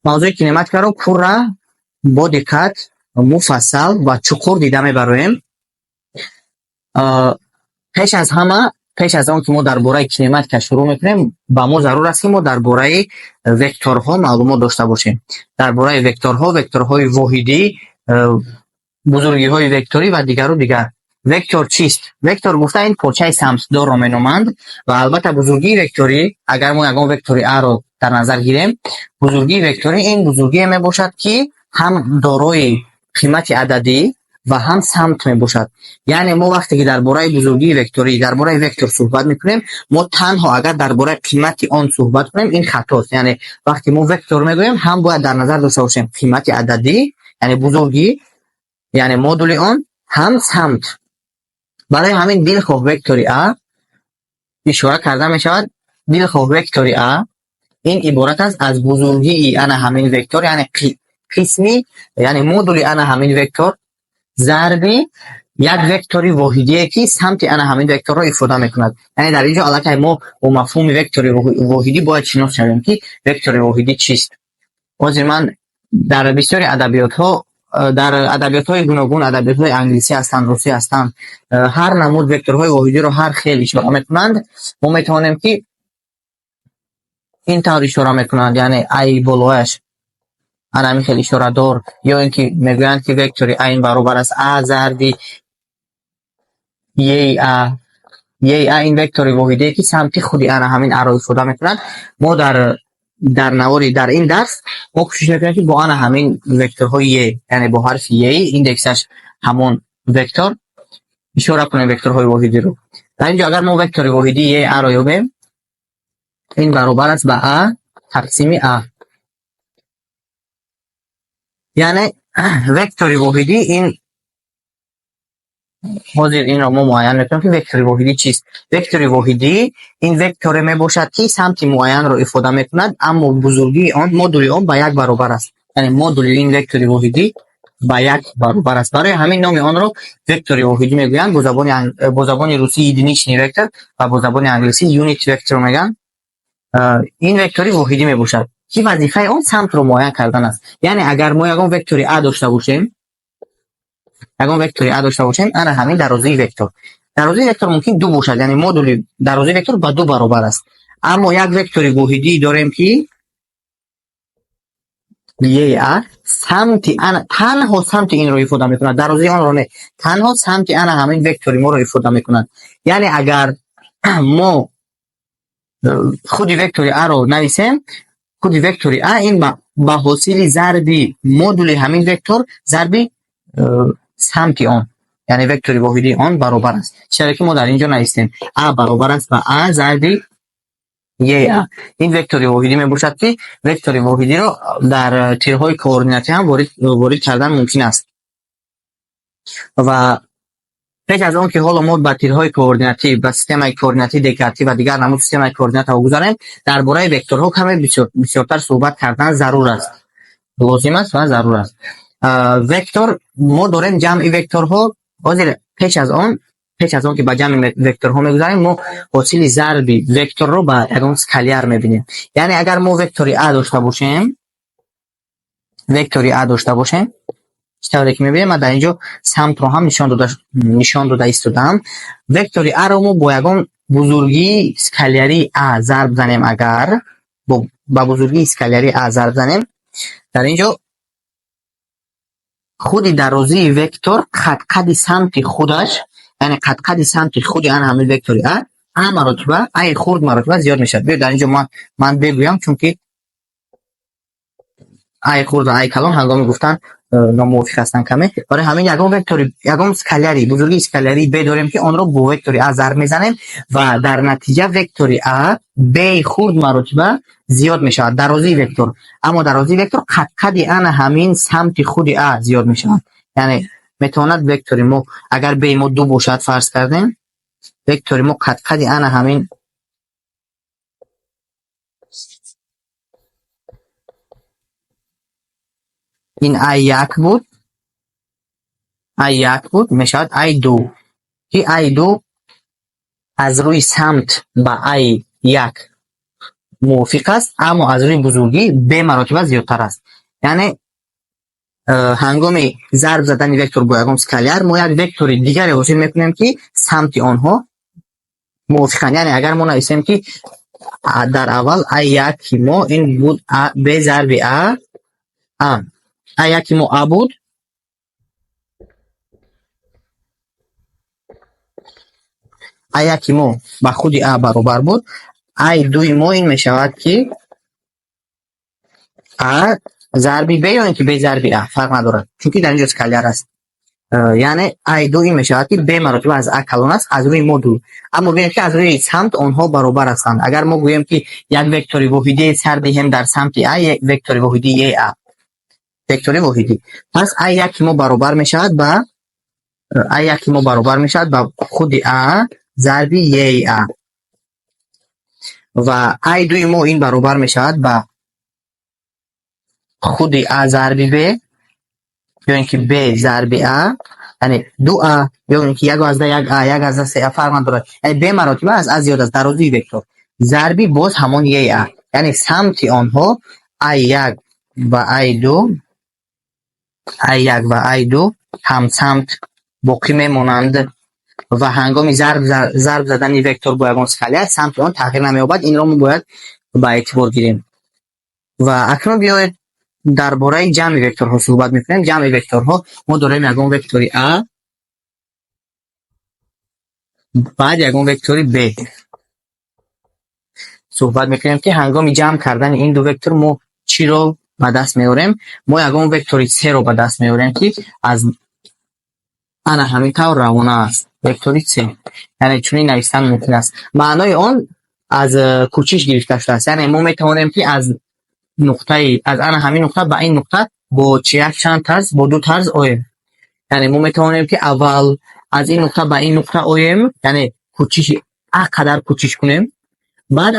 Мавзӯи кинематикаро пурра, бо диққат, муфассал ва чуқур дида мебароем. Пеш аз ҳама, пеш аз он ки мо дар бораи кинематика шурӯъ мекунем, ба мо зарур аст, ки мо дар бораи векторҳо маълумот дошта бошем. Дар бораи векторҳо, векторҳои воҳидӣ, бузургиҳои векторӣ ва дигару дигар. Вектор чист? Вектор гуфта ин порчаи самтдорро меноманд ва албатта бузургии векторӣ, агар мо ягон вектори А-ро дар назар гирем, бузургии векторӣ ин бузургие мебошад, ки ҳам дорои қимати ададӣ ва ҳам самт мебошад. Яъне мо вақте ки дар бораи бузургии векторӣ, дар бораи вектор суҳбат мекунем, мо танҳо агар дар бораи қимати он суҳбат кунем, ин хатост. Яъне вақте мо вектор мегӯем, ҳам бояд дар назар дошта бошем қимати ададӣ, яъне бузургӣ, яъне модули он, ҳам самт. Барои ҳамин дилхоҳ вектори А ишора карда мешавад. Дилхоҳ вектори А ин иборат аст аз бузургии ана ҳамин вектор, яъне қисми, яъне модули ана ҳамин вектор зарби як вектори воҳидие, ки самти ана ҳамин векторро ифода мекунад. Яъне дар ин ҷо аллакай мо бо мафҳуми вектори воҳидӣ бояд шинос шавем, ки вектори воҳидӣ чист. Ҳозир ман дар бисёри адабиётҳо, дар адабиётҳои гуногун, адабиётҳои англисӣ ҳастанд, русӣ ҳастанд, ҳар намуд векторҳои воҳидиро ҳар хел ишора мекунанд. Мо метавонем, ки ин тавр ишора мекунанд, яъне ай болояш ана ҳамин хел ишорадор, ё ин ки мегӯянд, ки вектори а ин баробар аст а зарби е а. Е а ин вектори воҳидие, ки самти худи ана ҳамин аро ифода мекунад. Мо дар навори, дар ин дарс мо кӯшиш мекунем, ки бо ана ҳамин векторҳои е, яъне бо ҳарфи е индексаш ҳамон вектор ишора кунем векторҳои воҳидиро. Дар ин ҷо агар мо вектори воҳидии е аро ёбем, ин баробар аст ба а тақсими а. Яъне вектори воҳидӣ ин, ҳозир инро мо муайян мекунем, ки вектори воҳидӣ чист. Вектори воҳидӣ ин векторе мебошад, ки самти муайянро ифода мекунад, аммо бузургии он, модули он ба як баробар аст. Яъне модули ин вектори воҳидӣ ба як баробар аст. Барои ҳамин номи онро вектори воҳидӣ мегӯянд. Бо забони русӣ единичный вектор ва бо забони англисӣ unit vector мегӯянд. Ин вектори воҳидӣ мебошад, ки вазифаи он самтро муайян кардан аст. Яъне агар мо ягон вектори а дошта бошем, ягон вектори а дошта бошем, ана ҳамин дарозии вектор. Дарозии вектор мумкин ду бошад, яъне модули дарозии вектор ба ду баробар аст. Аммо як вектори воҳидӣ дорем, ки е а самти ана, танҳо самти инро ифода мекунад, дарозии онро не, танҳо самти ана ҳамин вектори моро ифода мекунад. Яъне агар мо худи вектори аро нависем, худи вектори а ин ба ҳосили зарби модули ҳамин вектор зарби самти он, яъне вектори воҳидии он баробар аст. Чаро ки мо дар ин ҷо навистем, а баробар аст ба а зарби е а. Ин вектори воҳидӣ мебошад, ки вектори воҳидиро дар тирҳои координатӣ ҳам ворид кардан мумкин аст. Ва пеш аз он ки ҳоло мо ба тирҳои координатӣ, ба системаи координатии декартӣ ва дигар намуд системаи координатаҳо гузарем, дар бораи векторҳо каме бисёртар суҳбат кардан зарур аст, лозим аст ва зарур аст. Вектор мо дорем, ҷамъи векторҳо. Ҳозир пеш аз он ки ба ҷамъи векторҳо мегузарем, мо ҳосили зарби векторро ба ягон скаляр мебинем. Яъне агар мо вектори а дошта бошем, вектори а дошта бошем, чӣ тавре ки мебинем, ман дар ин ҷо самтро ҳам нишон дода истодаам. Вектори аро мо бо ягон бузургии скалярии а зарб занем, агар ба бузургии скалярии а зарб занем, дар ин ҷо худи дарозии вектор қадқади самти худаш, яъне қадқади самти худи ана ҳамин вектори а, а маротиба, аи хурд маротиба зиёд мешавад. Биё, дар ин ҷо ман бегӯям, чунки аи хурд ва аи калон ҳангоми гуфтан номувофиқ ҳастанд каме. Барои ҳамин ягон вектори, ягон скаляри, бузургии скалярии б дорем, ки онро бо вектори а зарб мезанем ва дар натиҷа вектори а б хурд маротиба зиёд мешавад, дарозии вектор. Аммо дарозии вектор қадқади ана ҳамин самти худи а зиёд мешавад. Яъне метавонад вектори мо, агар б мо ду бошад, фарз кардем, вектори мо қадқади ана ҳамин ин а як буд, а як буд, мешавад ай ду, ки ай ду аз рӯи самт ба ай як Мувофиқ аст, аммо аз рӯи бузургӣ Б маротиба зиёдтар аст. Яъне ҳангоми зарб задани вектор бо ягон скаляр мо як вектори дигаре ҳосил мекунем, ки самти онҳо мувофиқанд. Яъне агар мо нависем, ки дар аввал а яки мо ин буд б зарби а, а яки мо а буд, а яки мо ба худи а баробар буд, ай дуи мо ин мешавад, ки а зарби б ё ин ки б зарби а, фарқ надорад, чунки дар инҷо скаляр аст. Яъне ай ду ин мешавад, ки б маротиба аз а калон аст аз рӯи модул. Аммо бинед, ки аз рӯи самт онҳо баробар ҳастанд. Агар мо гӯем, ки як вектори воҳидии сар диҳем дар самти а, як вектори воҳидии а, вектори воҳидӣ, пас а яки мо баробар мешавад ба а яки мо баробар мешавад ба худи а зарби е а, ва ай дуи мо ин баробар мешавад ба худи а зарби б ё ин ки б зарби а, яъне ду а ё ин ки 1,1 а, 1,3 а, фарқ надорад, яъне б маротиба аз а зиёд аст, дарозии вектор, зарби боз ҳамон е а. Яъне самти онҳо а як ва ай ду, а як ва ай ду ҳамсамт боқӣ мемонанд ва ҳангоми зарб задани вектор бо ягон скаляр самти он тағйир намеёбад. Инро мо бояд ба эътибор гирем. Ва акнун биёед, дар бораи ҷамъи векторҳо суҳбат мекунем. Ҷамъи векторҳо: мо дорем ягон вектори а, баъд ягон вектори б. Суҳбат мекунем, ки ҳангоми ҷамъ кардани ин ду вектор мо чиро ба даст меорем. Мо ягон вектори с-ро ба даст меорем, ки аз ана ҳамин тавр равона аст. Вектори с, яъне чунин навистан мумкин аст. Маънои он аз кӯчиш гирифта шудааст. Яъне мо метавонем, ки аз нуқтаи аз ана ҳамин нуқта ба ин нуқта бо чи як чанд тарз, бо ду тарз оем. Яъне мо метавонем, ки аввал аз ин нуқта ба ин нуқта оем, яъне кӯчиши а қадар кӯчиш кунем, баъд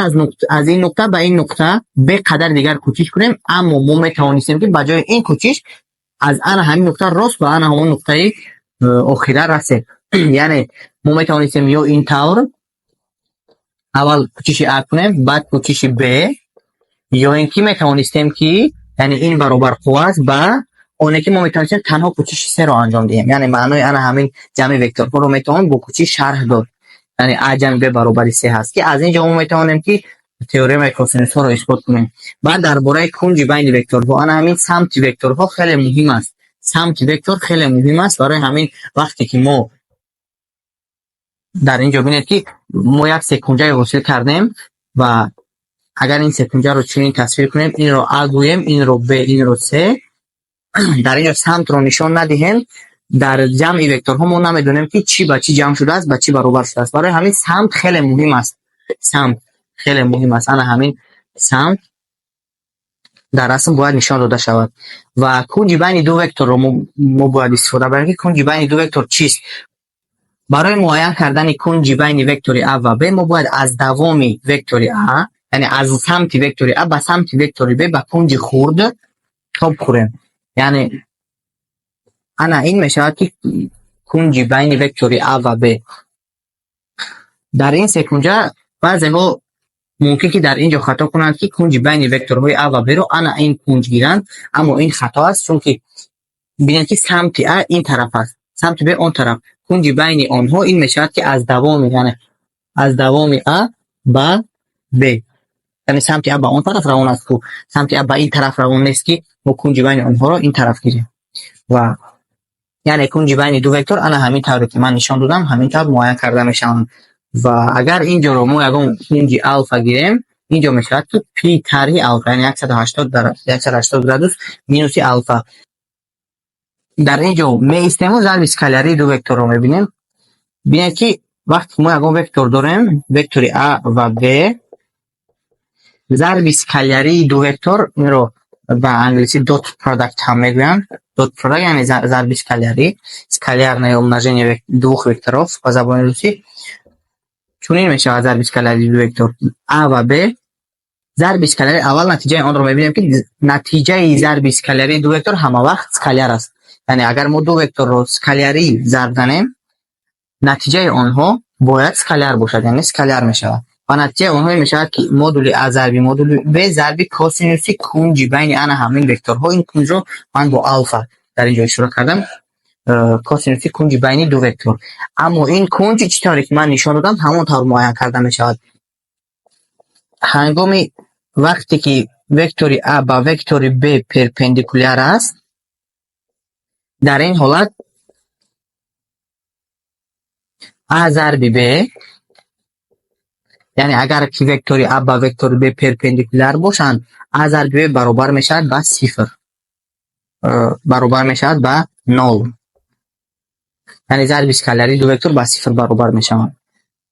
аз ин нуқта ба ин нуқта б қадар дигар кӯчиш кунем. Аммо мо метавонистем, ки ба ҷои ин кӯчиш аз ана ҳамин нуқта рост ба ана ҳамон нуқтаи охира расем. Яъне мо метавонистем ё ин тавр аввал кӯчиши а кунем, баъд кӯчиши б, ё ин ки метавонистем, ки яъне ин баробар қувва аст ба оне, ки мо метавонистем танҳо кӯчиши серо анҷом диҳем. Яъне маънои ана ҳамин ҷамъи векторҳоро метавон бо кӯчиш шарҳ дод. Яъне а ҷамъи б баробари се ҳаст, ки аз ин ҷо мо метавонем, ки теоремаи косинусҳоро исбот кунем. Баъд дар бораи кунҷи байни векторҳо. Ана ҳамин самти векторҳо хеле муҳим аст. Самти вектор хеле муҳим аст. Барои ҳамин вақте ки мо дар ин ҷо, бинед, ки мо як секунҷае ҳосил кардем ва агар ин секунҷаро чунин тасвир кунем, инро а гӯем, инро б, инро с, дар ин ҷо самтро нишон надиҳем, дар ҷамъи векторҳо мо намедонем, ки чӣ ба чӣ ҷамъ шудааст, ба чӣ баробар шудааст. Барои ҳамин самт хеле муҳим аст. Самт хеле муҳим аст. Ана ҳамин самт дар расм бояд нишон дода шавад. Ва кунҷи байни ду векторро мо бояд истифода барем, ки кунҷи байни ду вектор чист. Барои муайян кардани кунҷи байни вектори а ва б мо бояд аз давоми вектори а, яъне аз самти вектори а ба самти вектори б ба кунҷи хурд тоб хӯрем. Яъне ана ин мешавад, ки кунҷи байни вектори а ва б. Дар ин секунҷа баъзеҳо мумкин, ки дар ин ҷо хато кунанд, ки кунҷи байни векторҳои а ва б-ро ана ин кунҷ гиранд, аммо ин хато аст, чунки бинед, ки самти а ин тараф аст, самти б он тараф. Кунҷи байни онҳо ин мешавад, ки аз давоми, яъне аз давоми а ба б, яъне самти а ба он тараф равон аст ку, самти а ба ин тараф равон нест, ки мо кунҷи байни онҳоро ин тараф гирем. Ва яъне кунҷи байни ду вектор ана ҳамин тавре, ки ман нишон додам, ҳамин тавр муайян карда мешаванд. Ва агар ин ҷоро мо ягон кунҷи алфа гирем, ин ҷо мешавад, ки пи тарҳи алфа, яъне 180 градус минуси алфа. Дар ин ҷо меистему зарби скалярии ду векторро мебинем. Бинед, ки вақте мо ягон вектор дорем, вектори а ва б, зарби скалярии ду вектор, инро ба англисӣ dot product ҳам мегӯянд. Dot product яъне зарби скалярӣ, скалярное умножение двух векторов ба забони русӣ. Чунин мешавад зарби скалярии ду вектор а ва б. Зарби скалярии аввал, натиҷаи онро мебинем, ки натиҷаи зарби скалярии ду вектор ҳама вақт скаляр аст. Яъне агар мо ду векторро скалярӣ зарб занем, натиҷаи онҳо бояд скаляр бошад, яъне скаляр мешавад. Ва натиҷаи онҳо мешавад, ки модули а зарби модули б зарби косинуси кунҷи байни ана ҳамин векторҳо. Ин кунҷро ман бо алфа дар ин ҷо ишора кардам. Косинуси кунҷи байни ду вектор. Аммо ин кунҷ, чӣ тавре ки ман нишон додам, ҳамон тавр муайян карда мешавад. Ҳангоми вақте ки вектори а ба вектори б перпендикуляр аст, дар ин ҳолат а зарби б, яъне агар ки вектори а ба вектори б перпендикуляр бошанд, а зарби б баробар мешавад ба сифр, баробар мешавад ба нол. Яъне зарби скалярии ду вектор ба сифр баробар мешаванд.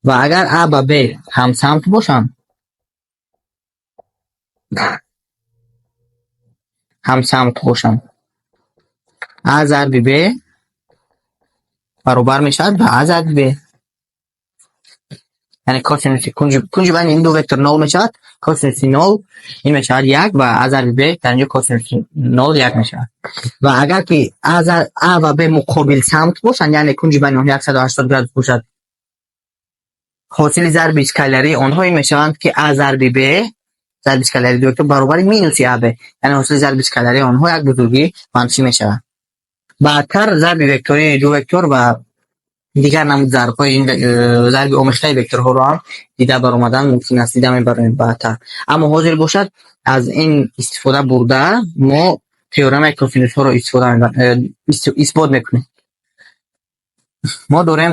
Ва агар а ба б ҳамсамт бошанд, ҳамсамт бошанд, а зарби б баробар мешавад ба а зарби б. Яъне косинуси кунҷи байни ин ду вектор нол мешавад, косинуси нол ин мешавад як ва а зарби б дар инҷо косинуси нол як мешавад. Ва агар ки а ва б муқобил самт бошанд, яъне кунҷи байни онҳо 180 градус бошад, ҳосили зарби скалярии онҳо ин мешаванд, ки а зарби б зарби скалярии ду вектор баробари минуси аб, яъне ҳосили зарби скалярии онҳо як бузургии манфӣ мешавад. Баъдтар зарби вектории ду вектор ва дигар намуд зарбҳои ин зарби омехтаи векторҳоро ҳам дида баромадан мумкин аст, дида мебароем баъдтар. Аммо ҳозир бошад, аз ин истифода бурда мо теоремаи косинусҳоро истифода исбот мекунем. Мо дорем,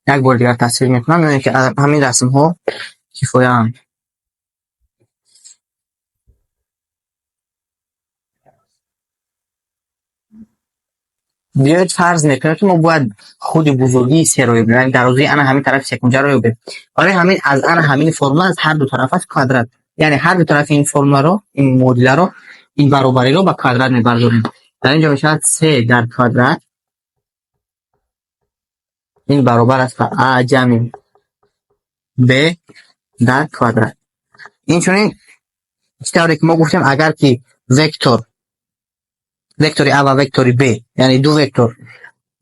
як бори дигар тасвир мекунам, ё ин ки ҳамин расмҳо кифояанд. Биёед фарз мекунем, ки мо бояд худи бузургии серо ёбем, яъне дарозии ана ҳамин тарафи секунҷаро ёбем. Барои ҳамин аз ана ҳамин формула аз ҳар ду тараф аст квадрат. Яъне ҳар ду тарафи ин формуларо, ин муодиларо, ин баробариро ба квадрат мебардорем. Дар ин ҷо мешавад с дар квадрат ин баробар аст ба а ҷамъи б дар квадрат. Инчунин, чӣ тавре ки мо гуфтем, агар ки вектори а ва вектори б, яъне ду вектор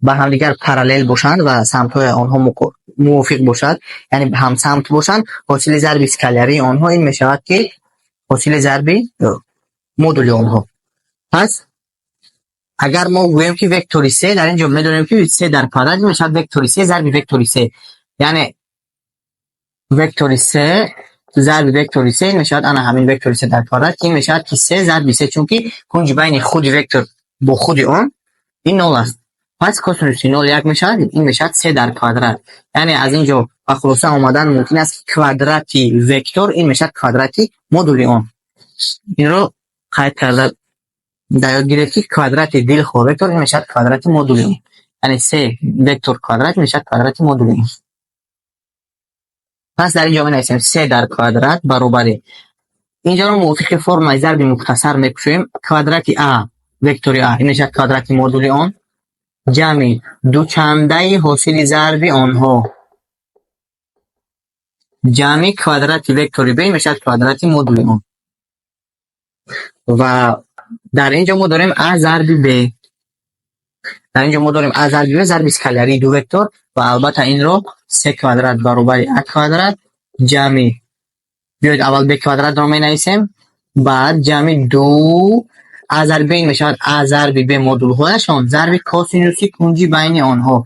ба ҳамдигар параллел бошанд ва самтҳои онҳо мувофиқ бошад, яъне ҳамсамт бошанд, ҳосили зарби скалярии онҳо ин мешавад, ки ҳосили зарби модули онҳо. Пас агар мо гӯем, ки вектори с, дар ин ҷо медонем, ки с дар квадрат мешавад вектори с зарби вектори с, яъне вектори с зарби вектори с мешавад ана ҳамин вектори с дар квадрат, ки ин мешавад, ки с зарби с, чунки кунҷи байни худи вектор бо худи он ин нол аст. Пас косинуси нол як мешавад, ин мешавад с дар квадрат. Яъне аз ин ҷо ба хулоса омадан мумкин аст, ки квадрати вектор ин мешавад квадрати модули он. Инро қайд карда дар ёд гиред, ки квадрати дилхоҳ вектор ин мешавад квадрати модули он. Яъне с вектор квадрат мешавад квадрати модули он. Пас дар ин ҷо менависем с дар квадрат баробари, инҷоро мувофиқи формулаи зарби мухтасар мекушоем, квадрати а, вектори а, ин мешавад квадрати модули он, ҷамъи дучандаи ҳосили зарби онҳо ҷамъи квадрати вектори б мешавад квадрати модули он. Ва дар ин ҷо мо дорем а зарби б. Дар ин ҷо мо дорем а зарби б, зарби скалярии ду вектор, ва албатта инро с квадрат баробари а квадрат ҷамъи, биёед, аввал б квадратро менависем, баъд ҷамъи ду а зарби б, ин мешавад а зарби б модулҳояшон зарби косинуси кунҷи байни онҳо.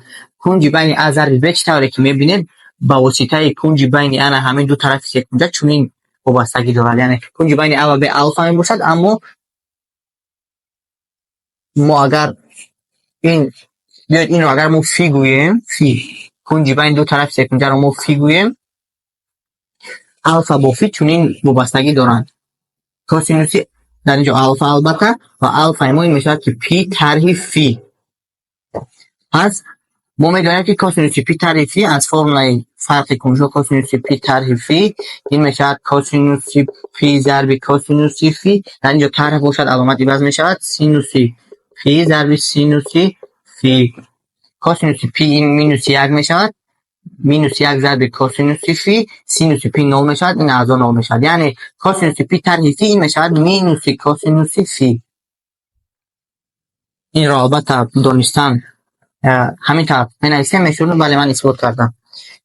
Кунҷи байни а зарби б, чӣ тавре ки мебинед, ба воситаи кунҷи байни ана ҳамин ду тарафи секунҷа чунин вобастагӣ дорад. Яъне кунҷи байни а ва б алфа мебошад, аммо мо агар ин, биёед, инро агар мо фи гӯем, фи, кунҷи байни ду тарафи секунҷаро мо фи гӯем, алфа бо фи чунин вобастагӣ доранд. Косинуси дар инҷо алфа, албатта, ва алфаи мо ин мешавад, ки пи тарҳи фи. Пас мо медонем, ки косинуси пи тарҳи фи аз формулаи фарқи кунҷҳо, косинуси пи тарҳи фи ин мешавад косинуси пи зарби косинуси фи, дар инҷо тарҳ бошад, аломат иваз мешавад, синуси пи зарби синуси фи. Косинуси пи ин минуси як мешавад, минуси як зарби косинуси фи, синуси пи нол мешавад, ин аъзо нол мешавад. Яъне косинуси пи тарҳи фи ин мешавад минуси косинуси фи. Инро албатта донистан, ҳамин тавр менависем мешуд, вале ман исбот кардам.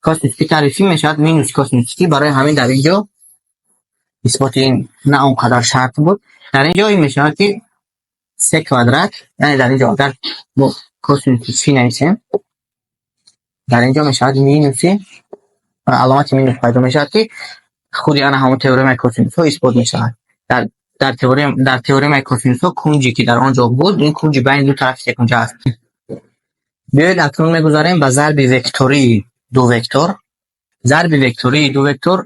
Косинус пи тарҳи фи мешавад минус косинус фи. Барои ҳамин дар ин ҷо исботи ин на он қадар шарт буд. Дар ин ҷо ин мешавад, ки се квадрат, яъне дар ин ҷо агар мо косинуси фи нависем, дар ин ҷо мешавад минуси, аломати минус пайдо мешавад, ки худи ана ҳамон теоремаи косинусҳо исбот мешавад. Дар теоремаи косинусҳо кунҷе, ки дар он ҷо буд, ин кунҷи байни ду тарафи секунҷа аст. Биёед, акнун мегузарем ба зарби вектории ду вектор. Зарби вектории ду вектор: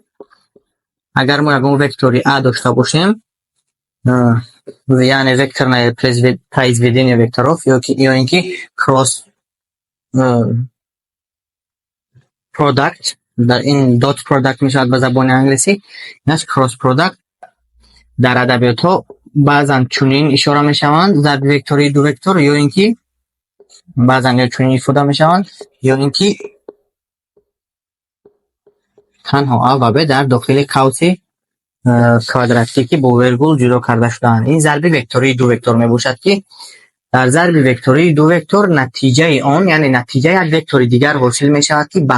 агар мо ягон вектори а дошта бошем, яъне векторное произведение векторов ё ин ки cross product, дар ин dot product мешавад ба забони англисӣ, инаш cross product. Дар адабиётҳо баъзан чунин ишора мешаванд зарби вектории ду вектор, ё ин ки баъзан ё чунин ифода мешаванд, ё ин ки танҳо а ва б дар дохили қавси квадратӣ, ки бо вергул ҷудо карда шудаанд. Ин зарби вектории ду вектор мебошад, ки дар зарби вектории ду вектор натиҷаи он, яъне натиҷа, як вектори дигар ҳосил мешавад, ки ба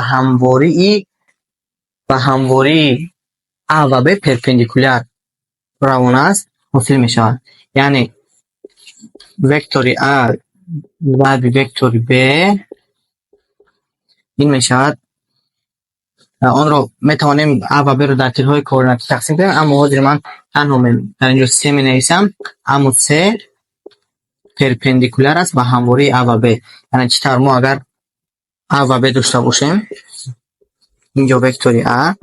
ҳамвории а ва б перпендикуляр равона аст, ҳосил мешавад. Яъне вектори а зарби вектори б ин мешавад. Онро метавонем а ва б-ро дар тилҳои координатӣ тақсим кунем, аммо ҳозир ман танҳо дар инҷо се менависам. Аммо с перпендикуляр аст ба ҳамвории а ва б. Яъне чӣ тавр? Мо агар а ва б дошта бошем, инҷо вектори а,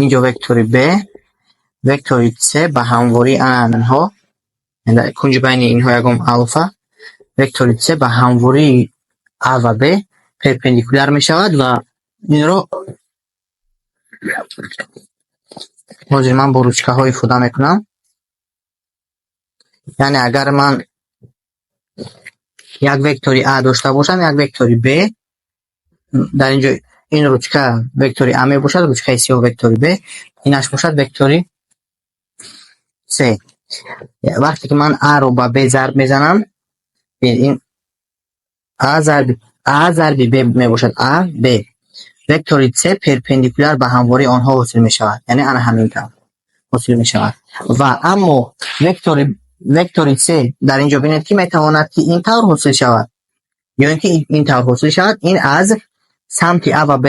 инҷо вектори б, вектори с ба ҳамвории анҳо, кунҷи байни инҳо ягон алфа, вектори с ба ҳамвории а ва б перпендикуляр мешавад. Ва инро ҳозир ман бо ручкаҳо ифода мекунам. Яъне агар ман як вектори а дошта бошам, як вектори б, дар инҷо ин ручка вектори а мебошад, ручкаи сиёҳ вектори б, инаш бошад вектори с. Вақте ки ман а-ро ба б зарб мезанам, ин а зарби б мебошад, а б, вектори с перпендикуляр ба ҳамвории онҳо ҳосил мешавад, яъне ана ҳамин тавр ҳосил мешавад. Ва аммо вектори с дар инҷо бинед, ки метавонад, ки ин тавр ҳосил шавад ё ин ки ин тавр ҳосил шавад. Ин аз самти а ва б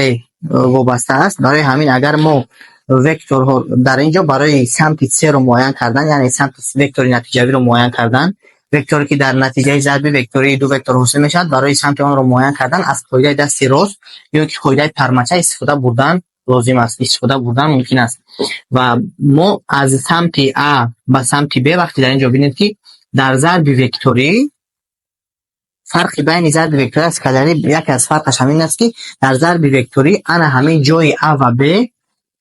вобаста аст. Барои ҳамин агар мо векторҳо дар инҷо барои самти с-ро муайян кардан, яъне самти вектори натиҷавиро муайян кардан, векторе, ки дар натиҷаи зарби вектории ду вектор ҳосил мешавад, барои самти онро муайян кардан аз қоидаи дасти рост ё ки қоидаи пармача истифода бурдан лозим аст, истифода бурдан мумкин аст. Ва мо аз самти а ба самти б, вақте дар инҷо бинед, ки дар зарби векторӣ фарқи байни зарби векторӣ аз скалярӣ, яке аз фарқаш ҳамин аст, ки дар зарби векторӣ ана ҳамин ҷои а ва б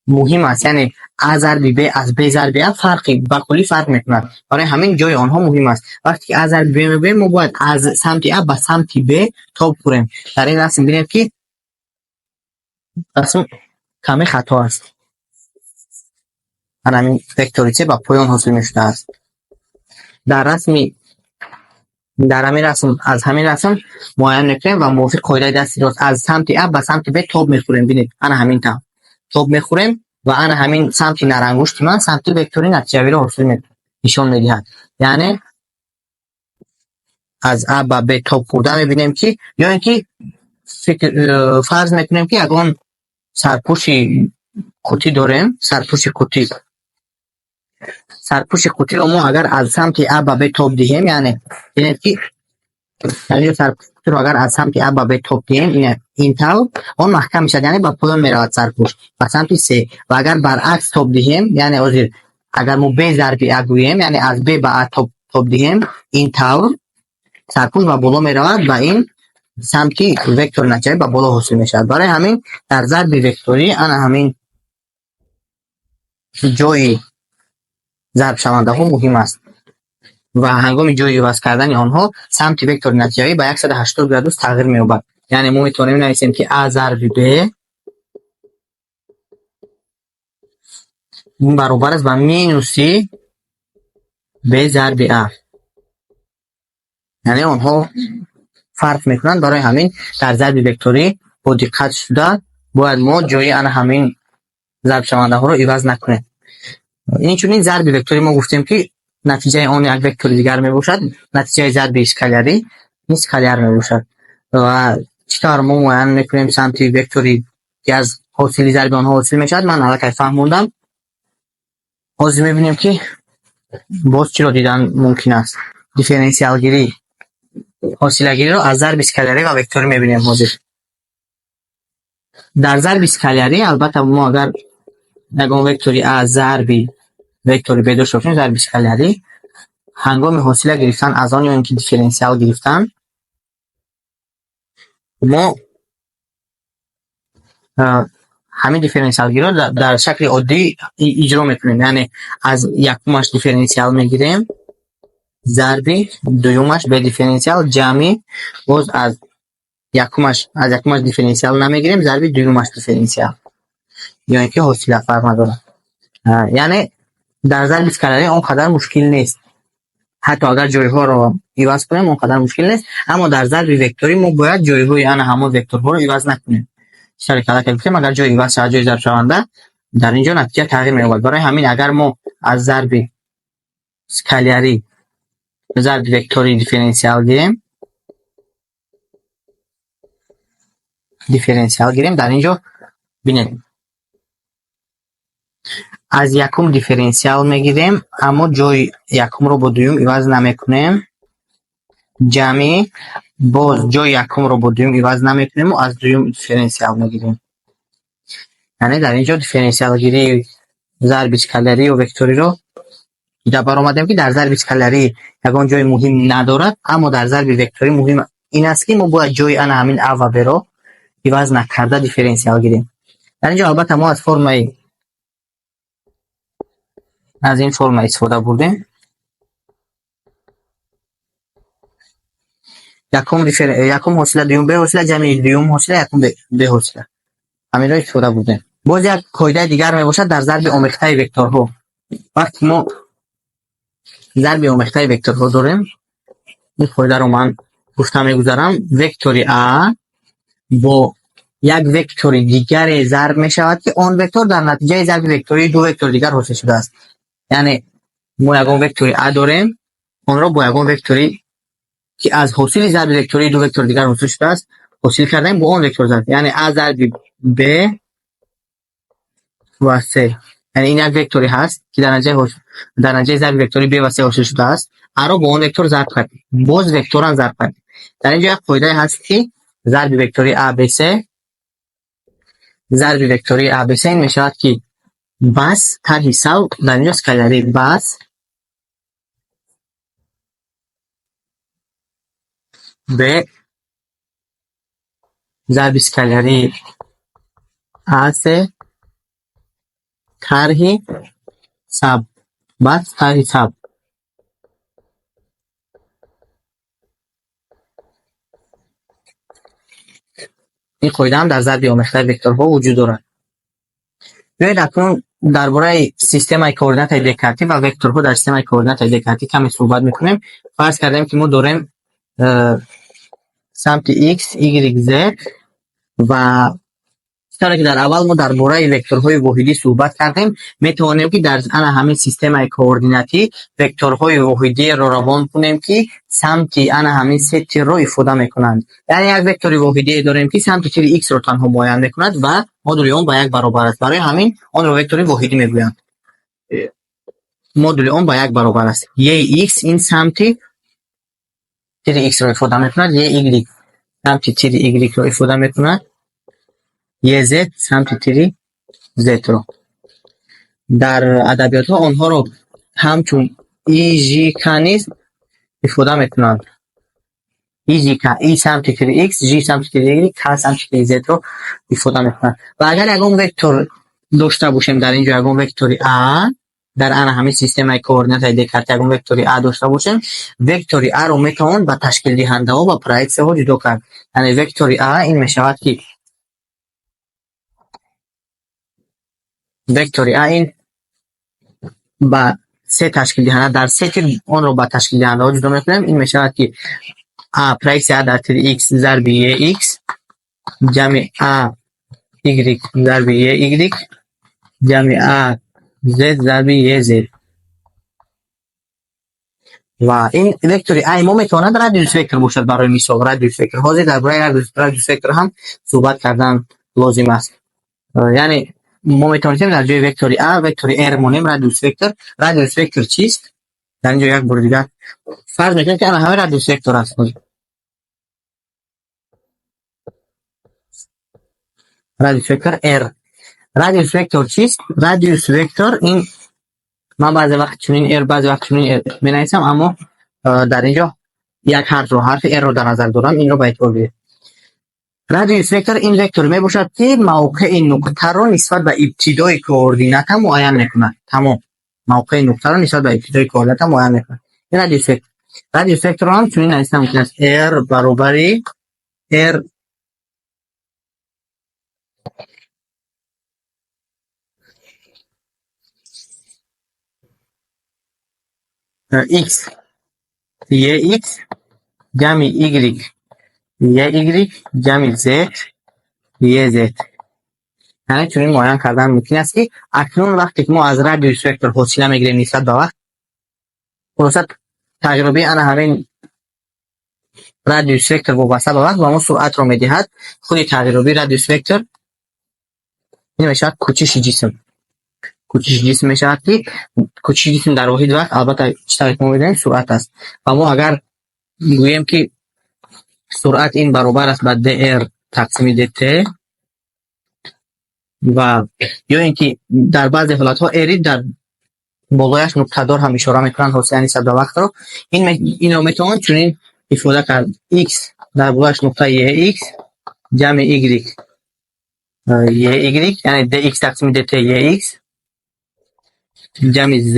муҳим аст. Яъне а зарби б аз б зарби а фарқи ба куллӣ фарқ мекунад. Барои ҳамин ҷои онҳо муҳим аст. Вақте ки а зарби б мегӯем, мо бояд аз самти а ба самти б тоб хӯрем. Дар ин расм бинед, ки расм каме хато аст. Ана ҳамин вектори с ба поён ҳосил мешудааст. Дар ҳамин расм, аз ҳамин расм муайян мекунем ва мувофиқи қоидаи дасти рост аз самти а ба самти б тоб мехӯрем. Бинед, ана ҳамин тавр тоб мехӯрем ва ана ҳамин самти нарангушти ман самти вектори натиҷавиро ҳосил нишон медиҳад. Яъне аз а ба б тоб хӯрда мебинем, ки ё ин ки фарз мекунем, ки ягон сарпӯши қутӣ дорем. Сарпӯши қутиро мо агар аз самти а ба б тоб диҳем, яъне бинед, ки дар инҷо сарпӯши қутиро агар аз самти а ба б тоб диҳем, ин тавр он маҳкам мешавад, яъне ба поён меравад сарпӯш, ба самти с. Ва агар баръакс тоб диҳем, яъне ҳозир агар мо б зарби а гӯем, яъне аз б ба а тоб диҳем, ин тавр сарпӯш ба боло меравад ва ин самти вектори натиҷавӣ ба боло ҳосил мешавад. Барои ҳамин дар зарби векторӣ ана ҳамин ҷои зарбшавандаҳо муҳим аст ва ҳангоми ҷои иваз кардани онҳо самти вектори натиҷавӣ ба 180 градус тағйир меёбад. Яъне мо метавонем нависем, ки а зарби б баробар аст ба минуси б зарби а. Яъне онҳо Фарқ мекунанд. Барои ҳамин дар зарби векторӣ бо диққат шуда бояд мо ҷои ана ҳамин зарбшавандаҳоро иваз накунем. Инчунин зарби векторӣ мо гуфтем, ки натиҷаи он як вектори дигар мебошад. Натиҷаи зарби скалярӣ ин скаляр мебошад. Ва чӣ тавр мо муайян мекунем самти вектори, ки аз ҳосили зарби онҳо ҳосил мешавад, ман аллакай фаҳмондам. Ҳозир мебинем, ки боз чиро дидан мумкин аст. Дифференсиалгирӣ, ҳосилагириро аз зарби скалярӣ ва векторӣ мебинем ҳозир. Дар зарби скалярӣ, албатта, мо агар ягон вектори а зарби вектори б дошта бошем, зарби скалярӣ ҳангоми ҳосила гирифтан аз он ё ин ки дифференсиал гирифтан, мо ҳамин дифференсиалгириро дар шакли оддӣ иҷро мекунем. Яъне аз якумаш дифференсиал мегирем, зарби дуюмаш бе дифференсиал, ҷамъи боз аз якумаш дифференсиал намегирем, зарби дуюмаш дифференсиал ё ин ки ҳосила, фарқ надорад. Яъне дар зарби скалярӣ он қадар мушкил нест. Ҳатто агар ҷойҳоро иваз кунем, он қадар мушкил нест, аммо дар зарби векторӣ мо бояд ҷойҳои ана ҳамон векторҳоро иваз накунем. Чӣ тавре ки аллакай гуфтем, агар ҷой иваз шавад, ҷои зарбшаванда, дар ин ҷо натиҷа тағйир меёбад. Барои ҳамин агар мо аз зарби скалярӣ зарби векторӣ дифференсиал гирем, дар ин ҷо бинед, аз якум дифференсиал мегирем, аммо ҷои якумро бо дуюм иваз намекунем, ҷамъи боз ҷои якумро бо дуюм иваз намекунему аз дуюм дифференсиал мегирем. Яъне дар ин ҷо дифференсиалгирии зарби скалярӣ ё векториро дида баромадем, ки дар зарби скалярӣ ягон ҷои муҳим надорад, аммо дар зарби векторӣ муҳим ин аст, ки мо бояд ҷои ана ҳамин а ва б-ро иваз накарда дифференсиал гирем. Дар ин ҷо, албатта, мо аз ин формула истифода бурдем. Якум ҳосила, дуюм б ҳосила, ҷамъи дуюм ҳосила, якум б ҳосила. Ҳаминро истифода бурдем. Боз як қоидаи дигар мебошад дар зарби омехтаи векторҳо. Вақте мо зарби омехтаи векторҳо дорем, ин қоидаро ман гуфта мегузарам: вектори а бо як вектори дигаре зарб мешавад, ки он вектор дар натиҷаи зарби вектории ду вектори дигар ҳосил шудааст. Яъне мо ягон вектори а дорем, онро бо ягон вектори, ки аз ҳосили зарби вектории ду вектори дигар ҳосил шудааст, ҳосил кардаем, бо он вектор зарб. Яъне а зарби б ва с. Яъне ин як векторе ҳаст, ки дар натиҷаи зарби вектории б ва с ҳосил шудааст. А-ро бо он вектор зарб кардем. Боз векторан зарб кардем. Дар ин ҷо як қоидае ҳаст, ки зарби вектории а б с, зарби вектории а б с ин мешавад, ки бас тарҳи сав, дар ин ҷо скалярӣ, бас б зарби скалярии а с тарҳи саб, бас тарҳи саб. Ин қоида ҳам дар зарби омехтаи векторҳо вуҷуд дорад. Биёед, акнун дар бораи системаи координатаи декартӣ ва векторҳо дар системаи координатаи декартӣ каме суҳбат мекунем. Фарз кардем, ки мо дорем самти x, y, z ва тавре ки дар аввал мо дар бораи векторҳои воҳидӣ суҳбат кардем, метавонем, ки дар ана ҳамин системаи координатӣ векторҳои воҳидиро равон кунем, ки самти ана ҳамин се тирро ифода мекунанд. Яъне як вектори воҳидие дорем, ки самти тири x-ро танҳо муайян мекунад ва модули он ба як баробар аст. Барои ҳамин онро вектори воҳидӣ мегӯянд. Модули он ба як баробар аст. Ex ин самти тири x-ро ифода мекунад, Ey самти тири y-ро ифода мекунад, Ez самти тири z-ро. Дар адабиётҳо онҳоро ҳамчун ijk низ ифода мекунанд. Ijk, i самти тири x, j самти тири y, k самти тири z-ро ифода мекунад. Ва агар ягон вектор дошта бошем, дар ин ҷо ягон вектори а, дар ана ҳамин системаи координатаи декарти ягон вектори а дошта бошем, вектори а-ро метавон ба ташкилдиҳандаҳо ва проексияҳо ҷудо кард. Яъне вектори а ин мешавад, ки вектори а ин ба се ташкилдиҳанда, дар се тир онро ба ташкилдиҳандаҳо ҷудо мекунем. Ин мешавад, ки А проексия А дар тири X зарби EX ҷамъи А Y зарби EY ҷамъи А Z зарби EZ. Ва ин вектори А мо метавонад радиус вектор бошад. Барои мисол, радиус вектор. Ҳозир дар бораи радиус вектор ҳам суҳбат кардан лозим аст. Яъне мо метавонистем дар ҷои вектори А вектори R монем, радиус вектор. Радиус вектор чист? Дар ин ҷо як бори дигар фарз мекунем, ки ана ҳамин радиус вектор аст. Радиус вектор R. Радиус вектор чист? Радиус вектор ин, ман баъзе вақт чунин R, баъзе вақт чунин R менависам, аммо дар ин ҷо як ҳарфро, ҳарфи R-ро дар назар дорам, инро ба эътибор гиред. Радиус вектор ин вектор мебошад, ки мавқеи нуқтаро нисбат ба ибтидои координата муайян мекунад. Тамом, мавқеи нуқтаро нисбат ба ибтидои координата муайян мекунад. Ин радиус вектор. Радиус векторро ҳам чунин нависта мумкин аст: R баробари R X EX ҷамъи Y EY ҷамъи Z EZ. Яъне чунин муайян кардан мумкин аст, ки акнун вақте ки мо аз радиус вектор ҳосила мегирем нисбат ба вақт, хулоса, тағйиробии ана ҳамин радиус вектор вобаста ба вақт ба мо суръатро медиҳад. Худи тағйиробии радиус вектор ин мешавад кӯчиши ҷисм. Кӯчиши ҷисм мешавад, ки кӯчиши ҷисм дар воҳиди вақт, албатта, чӣ тавре ки мо медонем, суръат аст. Ва мо агар гӯем, ки суръат ин баробар аст ба dr тақсими dt, ва ё ин ки дар баъзе ҳолатҳо r дар болояш нуқтадор ҳам ишора мекунанд ҳосила нисбат ба вақтро, инро метавон чунин ифода кард: x дар болояш нуқта ex ҷамъи y ey, яъне dx тақсими dt ex ҷамъи z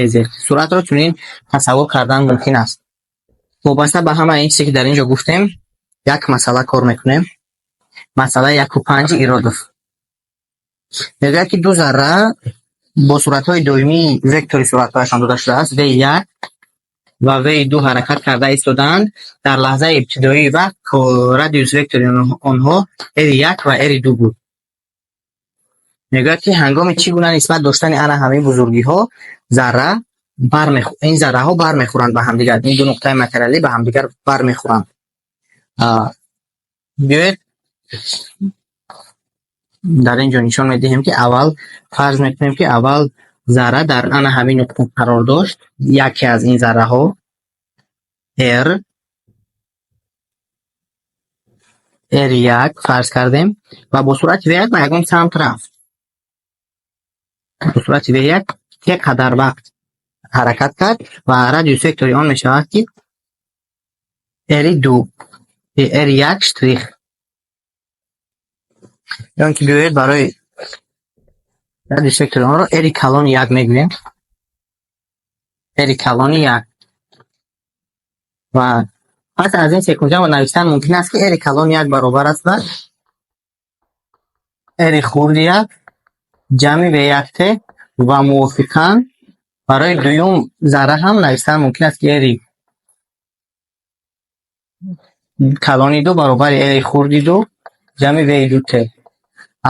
ez. Суръатро чунин тасаввур кардан мумкин аст. Вобаста ба ҳамаи ин чизе, ки дар ин ҷо гуфтем, як масъала кор мекунем. Масъалаи 1,5 Иродов мегӯяд, ки ду зарра бо суръатҳои доимии вектори суръатҳояшон дода шудааст, v1 ва v2, ҳаракат карда истодаанд. Дар лаҳзаи ибтидоии вақт радиус вектори онҳо r1 ва r2 буд. Мегӯяд, ки ҳангоми чӣ гуна нисбат доштани ана ҳамин бузургиҳо зарра ин зарраҳо бармехӯранд ба ҳамдигар, ин ду нуқтаи материалӣ ба ҳамдигар бармехӯранд? Биёед, дар ин ҷо нишон медиҳем, ки аввал фарз мекунем, ки аввал зарра дар ана ҳамин нуқта қарор дошт, яке аз ин зарраҳо r r1 фарз кардем, ва бо суръати v1 ба ягон самт рафт. Бо суръати v1 те қадар вақт ҳаракат кард ва радиус вектори он мешавад, ки r2 r1 штрих. Ё ин ки биёед, барои радиус вектори онро r калони як мегӯем, r калони як. Ва пас аз ин секунҷа навиштан мумкин аст, ки r калони як баробар аст ба r хурди як ҷамъи v1 t. Ва мувофиқан барои дуюм зарра ҳам навиштан мумкин аст, ки r калони ду баробари r хурди ду ҷамъи v2 t.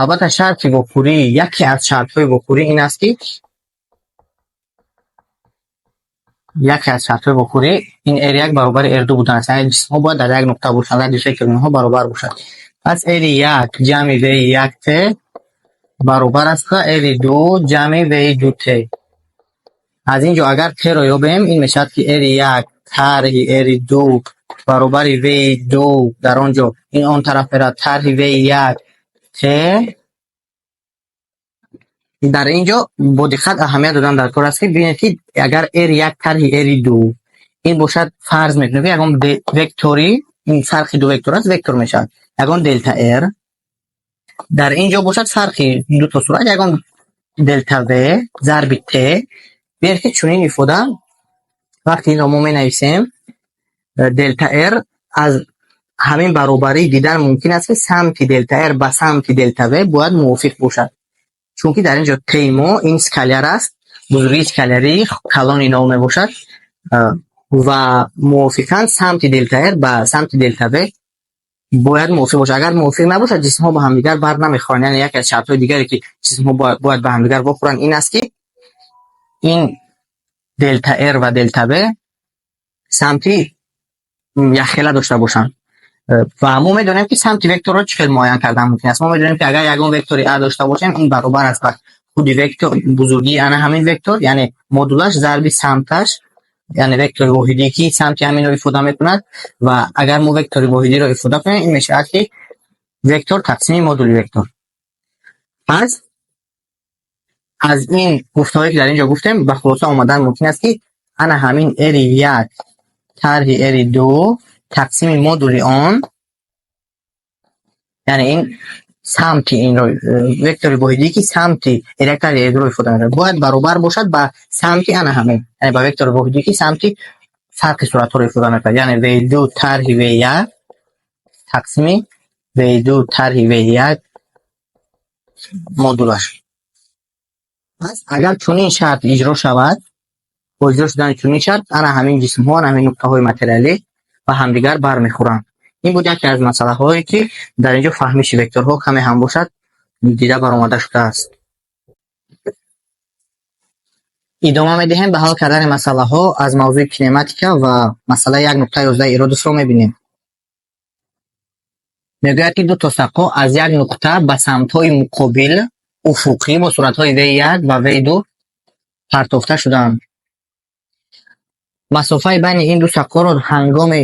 Албатта, шарти вохӯрӣ, яке аз шартҳои вохӯрӣ ин аст, ки яке аз шартҳои вохӯрӣ ин r1 баробари r2 будан аст, яъне ҷисмҳо бояд дар як нуқта бошанд, радиус вектори онҳо баробар бошад. Пас r1 ҷамъи v1 t баробар аст ба r2 ҷамъи v2 t. Аз ин ҷо агар t-ро ёбем, ин мешавад, ки r1 тарҳи r2 баробари v2, дар он ҷо ин он тараф меравад, тарҳи v1 t. Дар ин ҷо бо диққат аҳамият додан дар кор аст, ки бинед, ки агар r1 тарҳи r2 ин бошад, фарз мекунем, ки ягон вектори, ин фарқи ду вектор аст, вектор мешавад ягон делта r. Дар ин ҷо бошад, фарқи дуто суръат ягон делта v зарби t. Бинед, ки чунин ифода, вақте инро мо менависем, делта r, аз ҳамин баробарӣ дидан мумкин аст, ки самти делта r ба самти делта v бояд мувофиқ бошад, чунки дар ин ҷо t мо ин скаляр аст, бузургии скалярии калони нол мебошад. Ва мувофиқан самти делта R ба самти делта V бояд мувофиқ бошад. Агар мувофиқ набошад, ҷисмҳо ба ҳамдигар бар намехӯранд. Яъне яке аз шартҳои дигаре, ки ҷисмҳо бояд ба ҳамдигар вохӯранд, ин аст, ки ин делта R ва делта V самти якхела дошта бошанд. Ва мо медонем, ки самти векторро чӣ хел муайян кардан мумкин аст. Мо медонем, ки агар ягон вектори А дошта бошем, ин баробар аст ба худи вектор, бузургии ана ҳамин вектор, яъне модулаш, зарби самташ, яъне вектори воҳидӣ, ки самти ҳаминро ифода мекунад. Ва агар мо вектори воҳидиро ифода кунем, ин мешавад, ки вектор тақсими модули вектор. Пас аз ин гуфтаҳое, ки дар ин ҷо гуфтем, ба хулоса омадан мумкин аст, ки ана ҳамин R як тарҳи R ду тақсими модули он, яъне ин самти инро, вектори воҳидӣ, ки самти R як тарҳи R дуро ифода мекунад, бояд баробар бошад ба самти ана ҳамин, яъне ба вектори воҳидӣ, ки самти фарқи суръатҳоро ифода мекунад, яъне V ду тарҳи V як тақсими V ду тарҳи V як модулаш. Пас агар чунин шарт иҷро шавад, бо иҷро шудани чунин шарт ана ҳамин ҷисмҳо, ана ҳамин нуқтаҳои материалӣ ба ҳамдигар бармехӯранд. Ин буд яке аз масъалаҳое, ки дар ин ҷо фаҳмиши векторҳо каме ҳам бошад, дида баромада шудааст. Идома медиҳем ба ҳал кардани масъалаҳо аз мавзӯи кинематика ва масъалаи 1.11 Иродовро мебинем. Мегӯяд, ки ду то сақо аз як нуқта ба самтҳои муқобил уфуқӣ бо суръатҳои V1 ва V2 партофта шудаанд. Масофаи байни ин ду сақоро ҳангоми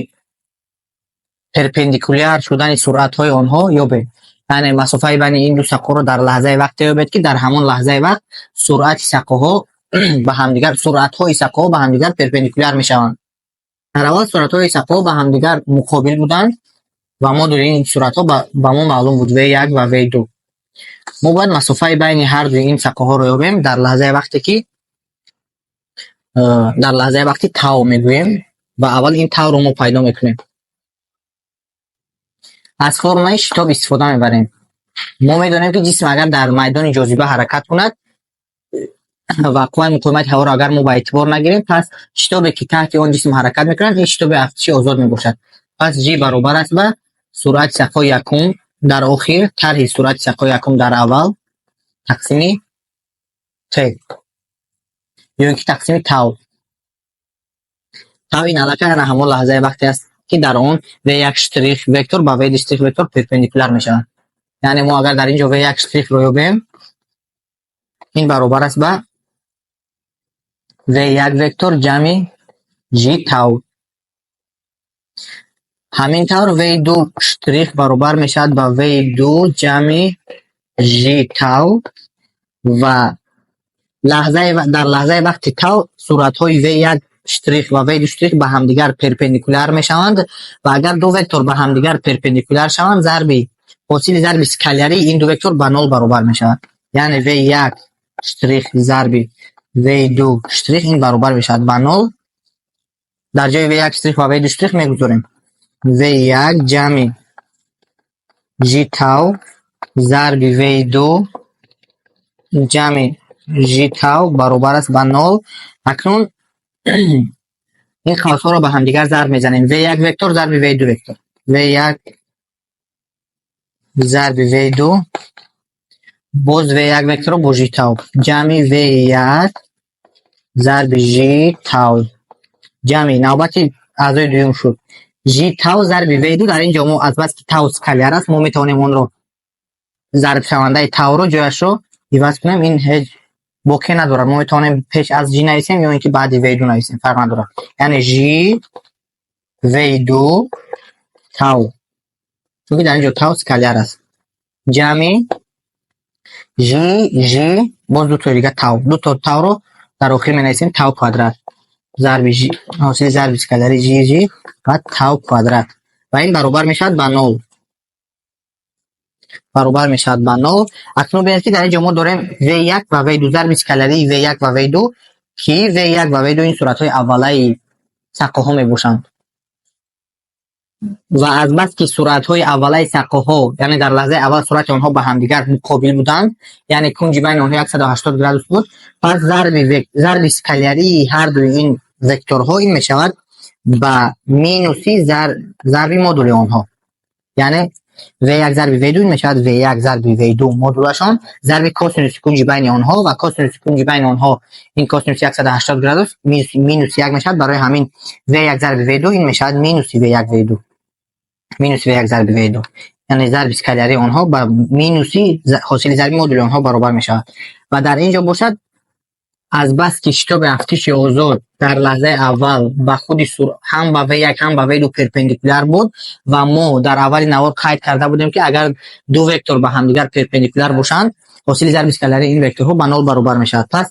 перпендикуляр шудани суръатҳои онҳо ёбед. Яъне масофаи байни ин ду сақоро дар лаҳзаи вақте ёбед, ки дар ҳамон лаҳзаи вақт суръати сақоҳо ба ҳамдигар, суръатҳои сақоҳо ба ҳамдигар перпендикуляр мешаванд. Дар аввал суръатҳои сақоҳо ба ҳамдигар муқобил буданд ва модули ин суръатҳо ба мо маълум буд: V1 ва V2. Мо бояд масофаи байни ҳар дуи ин сақоҳоро ёбем дар лаҳзаи вақте, ки дар лаҳзаи вақти тау мегӯем, ва аввал ин тауро мо пайдо мекунем. Аз формулаи шитоб истифода мебарем. Мо медонем, ки ҷисм агар дар майдони ҷозиба ҳаракат кунад ва қувваи муқовимати ҳаворо агар мо ба эътибор нагирем, пас шитобе, ки таҳти он ҷисм ҳаракат мекунад, ин шитоби афтиши озод мебошад. Пас g баробар аст ба суръати сақои якум дар охир тарҳи суръати сақои якум дар аввал тақсими t ё ин ки тақсими тау. Тау ин аллакай ана ҳамон лаҳзаи вақте аст, ки дар он v1 штрих вектор ба v2 штрих вектор перпендикуляр мешаванд. Яъне мо агар дар ин ҷо v1 штрихро ёбем, ин баробар аст ба v1 вектор ҷамъи g тау. Ҳамин тавр v2 штрих баробар мешавад ба v2 ҷамъи g тау ва дар лаҳзаи вақти тау суръатҳои v1 штрих ва v2 штрих ба ҳамдигар перпендикуляр мешаванд. Ва агар ду вектор ба ҳамдигар перпендикуляр шаванд, зарби ҳосили зарби скалярии ин ду вектор ба нол баробар мешавад. Яъне v1 штрих зарби v2 штрих ин баробар мешавад ба нол. Дар ҷои v1 штрих ва v2 штрих мегузорем v1 ҷамъи g тау зарби v2 ҷамъи g тау баробар аст ба нол. Акнун ин қавсҳоро ба ҳамдигар зарб мезанем: v1 вектор зарби v2 вектор, v1 зарби v2, боз v1 векторро бо g тау, ҷамъи v1 зарби g тау, ҷамъи, навбати аъзои дуюм шуд, g тау зарби v2. Дар ин ҷо мо азбаски тау скаляр аст, мо метавонем онро, зарбшавандаи тауро, ҷояшро иваз кунем. Ин ҳеҷ боке надорад. Мо метавонем пеш аз g нависем ё ин ки баъди v2 нависем, фарқ надорад. Яъне g v2 тау, чунки дар ин ҷо тау скаляр аст, ҷамъи g g, боз дутои дига тау, дуто тауро дар охир менависем, тау квадрат, зарби g, ҳосили зарби скаляри g g ва тау квадрат, ва ин баробар мешавад ба нол, баробар мешавад ба нол. Акнун бинед, ки дар ин ҷо мо дорем v1 ва v2, зарби скалярии v1 ва v2, ки v1 ва v2 ин суръатҳои аввалаи сақоҳо мебошанд. Ва азбаски суръатҳои аввалаи сақоҳо, яъне дар лаҳзаи аввал суръати онҳо ба ҳамдигар муқобил буданд, яъне кунҷи байни онҳо 180 градус буд, пас зарби скалярии ҳар дуи ин векторҳо ин мешавад Ба минуси зарби модули онҳо. Яъне V1 зарби V2 мешавад V1 зарби V2 модулашон зарби косинуси кунҷи байни онҳо, ва косинуси кунҷи байни онҳо ин косинуси 180 градус минуси 1 мешавад. Барои ҳамин V1 зарби V2 ин мешавад минуси V1 V2, минуси V1 зарби V2, яъне зарби скалярии онҳо ба минуси ҳосили зарби модули онҳо баробар мешавад. Ва дар ин ҷо бошад, азбаски шитоби афтиши озод дар лаҳзаи аввал ба худи ҳам ба V1, ҳам ба V2 перпендикуляр буд, ва мо дар аввали навор қайд карда будем, ки агар ду вектор ба ҳамдигар перпендикуляр бошанд, ҳосили зарби скалярии ин векторҳо ба нол баробар мешавад. Пас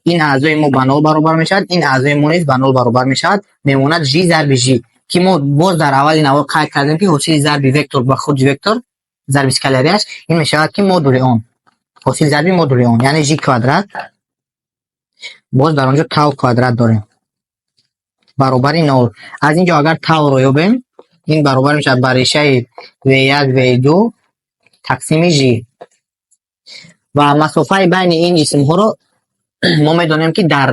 ин аъзои мо ба нол баробар мешавад, ин аъзои мо низ ба нол баробар мешавад, мемонад ж зарби ж, ки мо боз дар аввали навор қайд кардем, ки ҳосили зарби вектор ба худи вектор зарби скалярияш ин мешавад ки модули он, ҳосили зарби модули он, яъне ж квадрат, боз дар он ҷо тау квадрат дорем, баробари нол. Аз ин ҷо агар тауро ёбем, ин баробар мешавад ба решаи v1 v2 тақсими ж. Ва масофаи байни ин ҷисмҳоро мо медонем, ки дар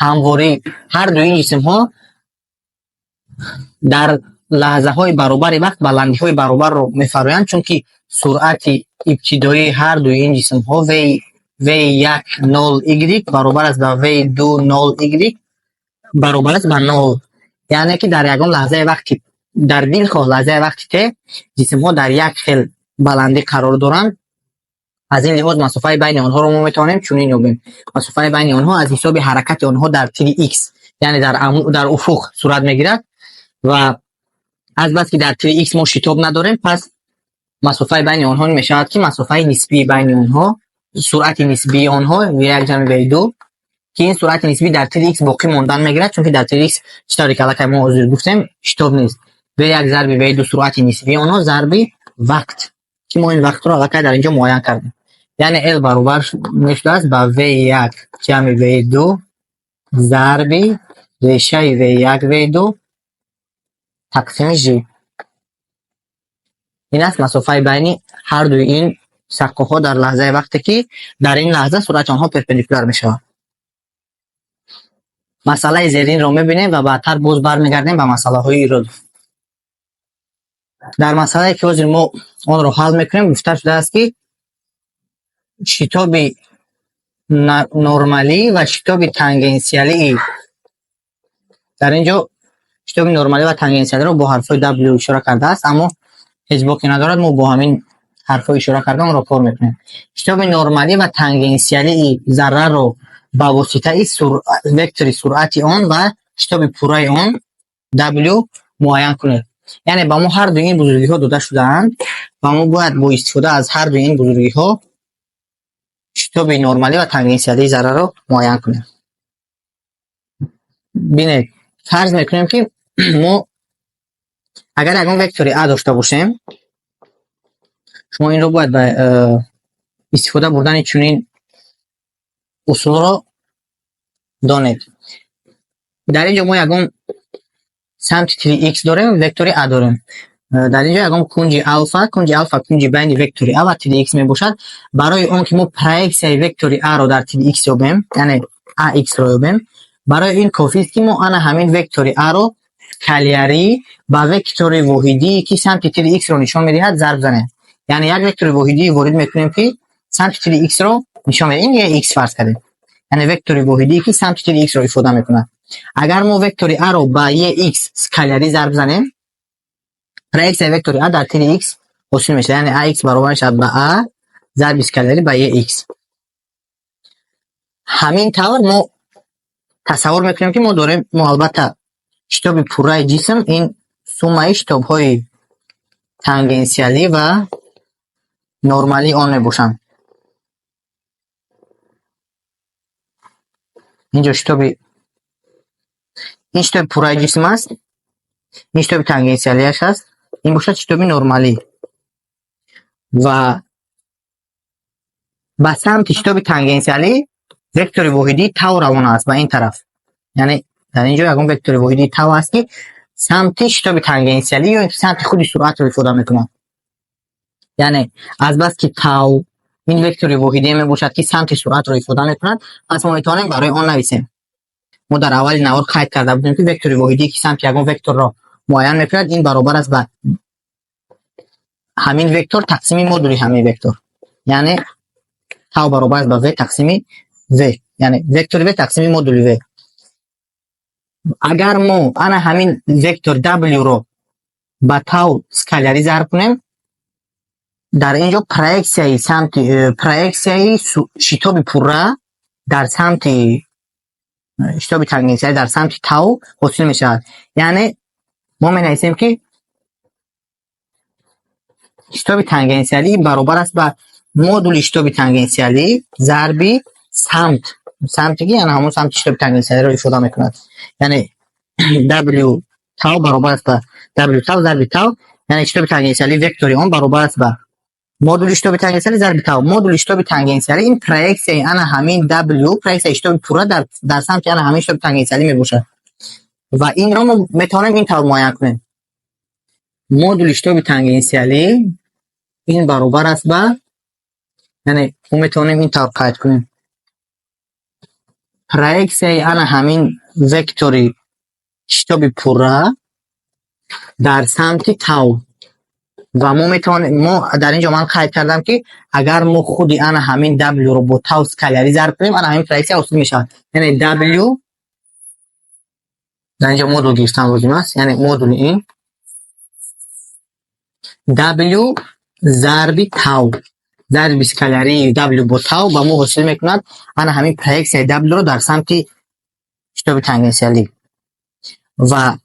ҳамворӣ ҳар дуи ин ҷисмҳо дар лаҳзаҳои баробари вақт баландиҳои баробарро мефароянд, чунки суръати ибтидоии ҳар дуи ин ҷисмҳо v1 0 y баробар аст ба v2 0 y баробар аст ба нол. Яъне ки дар ягон лаҳзаи вақти, дар дилхоҳ лаҳзаи вақти т ҷисмҳо дар як хел баландӣ қарор доранд. Аз ин лиҳоз масофаи байни онҳоро мо метавонем чунин ёбем: масофаи байни онҳо аз ҳисоби ҳаракати онҳо дар тири x, яъне дар уфуқ сурат мегирад. Ва азбаски дар тири x мо шитоб надорем, пас масофаи байни онҳо мешавад ки масофаи нисбии байни онҳо, суръати нисбии онҳо v1 ҷамъи v2, ки ин суръати нисбӣ дар тири x боқӣ мондан мегирад, чунки дар тири x, чӣ тавре ки аллакай мо ҳозир гуфтем, шитоб нест. V1 зарби v2, суръати нисбии онҳо зарби вақт, ки мо ин вақтро аллакай дар ин ҷо муайян кардем. Яъне l баробар мешудааст ба v1 ҷамъи v2 зарби решаи v1 v2 тақсими ж. Ин аст масофаи байни ҳар дуи ин саққоҳҳо дар лаҳзаи вақте ки дар ин лаҳза суръати онҳо перпендикуляр мешавад. Масъалаи зеринро мебинем ва баъдтар боз бармегардем ба масъалаҳои Иродов. Дар масъалае, ки ҳозир мо онро ҳал мекунем, гуфта шудааст, ки шитоби нормалӣ ва шитоби тангенсиалии, дар ин ҷо шитоби нормалӣ ва тангенсиалиро бо ҳарфҳои W ишора кардааст, аммо ҳеҷ боке надорад, мо бо ҳамин ҳарфҳо ишора карда онро кор мекунем. Шитоби нормалӣ ва тангенсиалии зарраро ба воситаи вектори суръати он ва шитоби пурраи он W муайян кунед. Яъне ба мо ҳар дуи ин бузургиҳо дода шудаанд ва мо бояд бо истифода аз ҳар дуи ин бузургиҳо шитоби нормалӣ ва тангенсиалии зарраро муайян кунем. Бинед, фарз мекунем, ки мо агар ягон вектори а дошта бошем, шумо инро бояд ба истифода бурдани чунин усулро донед. Дар ин ҷо мо ягон самти тири x дорем, вектори а дорем. Дар ин ҷо ягон кунҷи алфа, кунҷи алфа кунҷи байни вектори а ва тири x мебошад. Барои он ки мо проексияи вектори а-ро дар тири x ёбем, яъне ax-ро ёбем, барои ин кофист, ки мо ана ҳамин вектори а-ро скалярӣ ба вектори воҳидие, ки самти тири x-ро нишон медиҳад, зарб занем. Яъне як вектори воҳидӣ ворид мекунем, ки самти тири x-ро нишон медиҳад. Ин x фарз кардем, яъне вектори воҳидие, ки самти тири x-ро ифода мекунад. Агар мо вектори а-ро ба ex скалярӣ зарб занем, проексияи вектори а дар тири x ҳосил мешавад, яъне ax баробар мешавад ба а зарби скалярӣ ба ex. Ҳамин тавр мо тасаввур мекунем, ки мо дорем, мо албатта шитоби пурраи ҷисм ин суммаи шитобҳои тангенсиалӣ ва нормалии он мебошанд. Инҷо шитоби, ин шитоби пурраи ҷисм аст, ин шитоби тангенсиалиаш аст, ин бошад шитоби нормалӣ. Ва ба самти шитоби тангенсиалӣ вектори воҳидии тау равона аст ба ин тараф. Яъне дар ин ҷо ягон вектори воҳидии тау аст, ки самти шитоби тангенсиалӣ ё ин ки самти худи суръатро ифода мекунад. Яъне азбаски тау ин вектори воҳидие мебошад, ки самти суръатро ифода мекунад, пас мо метавонем барои он нависем Мо дар аввали навор қайд карда будем, ки вектори воҳидӣ, ки самти ягон векторро муайян мекунад, ин баробар аст ба ҳамин вектор тақсими модули ҳамин вектор. Яъне тау баробар аст ба v тақсими v, яъне вектори v тақсими модули v. Агар мо ана ҳамин вектор w-ро ба тау скалярӣ зарб кунем, дар ин ҷо проексияи самти проексияи шитоби пурра дар самти шитоби тангенсиалӣ дар самти тау ҳосил мешавад. Яъне мо менависем, ки шитоби тангенсиалӣ баробар аст ба модули шитоби тангенсиалӣ зарби самт, самте ки яъне ҳамон самти шитоби тангенсиалиро ифода мекунад. Яъне w тау баробар аст ба w тау зарби тау, яъне шитоби тангенсиалӣ вектори он баробар аст ба модули шитоби тангенсиалӣ зарби тау. Модули шитоби тангенсиалӣ ин проексияи ана ҳамин w, проексияи шитоби пурра дар самти ана ҳамин шитоби тангенсиалӣ мебошад. Ва инро мо метавонем ин тавр муайян кунем: модули шитоби тангенсиалӣ ин баробар аст ба, яъне мо метавонем ин тавр қайд кунем: проексияи ана ҳамин вектори шитоби пурра дар самти тау. Ва мо метавонем, мо дар ин ҷо ман қайд кардам, ки агар мо худи ана ҳамин w-ро бо тау скалярӣ зарб кунем, ана ҳамин проексия ҳосил мешавад. Яъне w, дар ин ҷо модул гирифтан лозим аст, яъне модули ин w зарби тау, зарби скалярии w бо тау ба мо ҳосил мекунад ана ҳамин проексияи w-ро дар самти шитоби тангенсиалӣ. Ва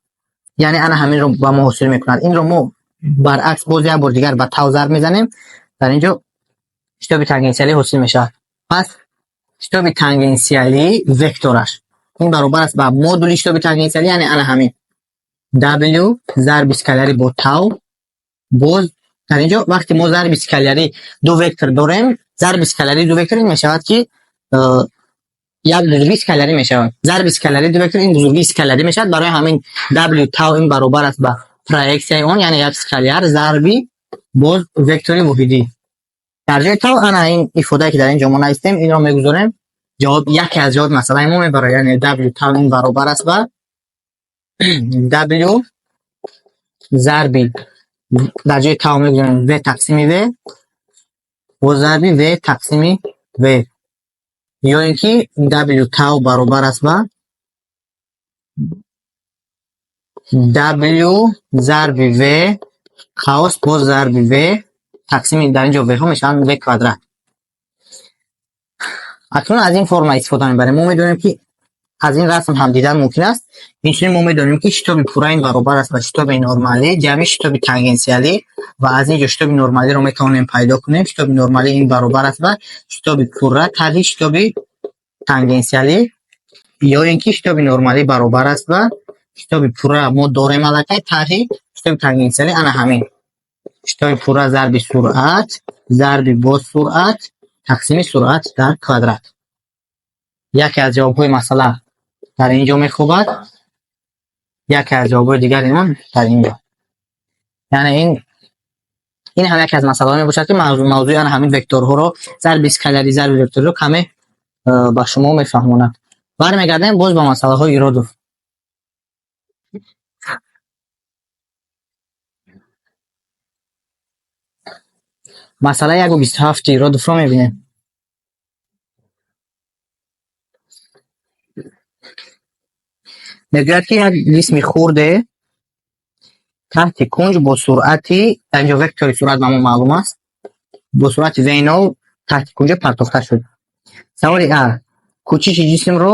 яъне ана ҳаминро ба мо ҳосил мекунад. Инро мо баръакс боз як бор дигар ба тау зарб мезанем, дар ин ҷо шитоби тангенсиалӣ ҳосил мешавад. Пас шитоби тангенсиалӣ вектораш ин баробар аст ба модули шитоби тангенсиалӣ, яъне ана ҳамин w зарби скаляри бо тау. Боз дар ин ҷо вақте мо зарби скалярӣ ду вектор дорем, зарби скалярии ду вектор ин мешавад, ки як бузургии скалярӣ мешавад. Зарби скалярии ду вектор ин бузургии скалярӣ мешавад. Барои ҳамин w тау ин баробар аст ба проексияи он, яъне як скаляр зарби боз вектори воҳидӣ. Дар ҷои тау ана ин ифодае, ки дар ин ҷо мо навистем, инро мегузорем. Ҷавоб, яке аз ҷавоби масъалаи мо мебарад. Яъне w тау ин баробар аст ба w зарби, дар ҷои тау мегузорем v тақсими v, боз зарби v тақсими v, ё ин ки w тау баробар аст ба w зарби v қавс боз зарби v тақсими, дар ин ҷо v-ҳо мешаванд v квадрат. Акнун аз ин формула истифода мебарем. Мо медонем, ки аз ин расм ҳам дидан мумкин аст. Инчунин мо медонем, ки шитоби пурра ин баробар аст ба шитоби нормалӣ ҷамъи шитоби тангенсиалӣ. Ва аз ин ҷо шитоби нормалиро метавонем пайдо кунем. Шитоби нормалӣ ин баробар аст ба шитоби пурра тарҳи шитоби тангенсиалӣ, ё ин ки шитоби нормалӣ баробар аст ба шитоби пурра мо дорем аллакай тарҳи шитоби тангенсиалӣ, ана ҳамин шитоби пурра зарби суръат зарби боз суръат тақсими суръат дар квадрат. Яке аз ҷавобҳои масъала дар ин ҷо мехобад, яке аз ҷавобҳои дигари он дар ин ҷо. Яъне ин ҳам яке аз масъалаҳое мебошад, ки мавзӯи ана ҳамин векторҳоро, зарби скалярӣ, зарби векториро каме ба шумо мефаҳмонад. Бармегардем боз ба масъалаҳои Иродов. Масъалаи 1,27 Иродовро мебинем. Мегӯяд, ки як ҷисми хурде таҳти кунҷ бо суръати, дар инҷо вектори суръат ба мо маълум аст, бо суръати v0 таҳти кунҷа партохта шуд. Саволи а: кӯчиши ҷисмро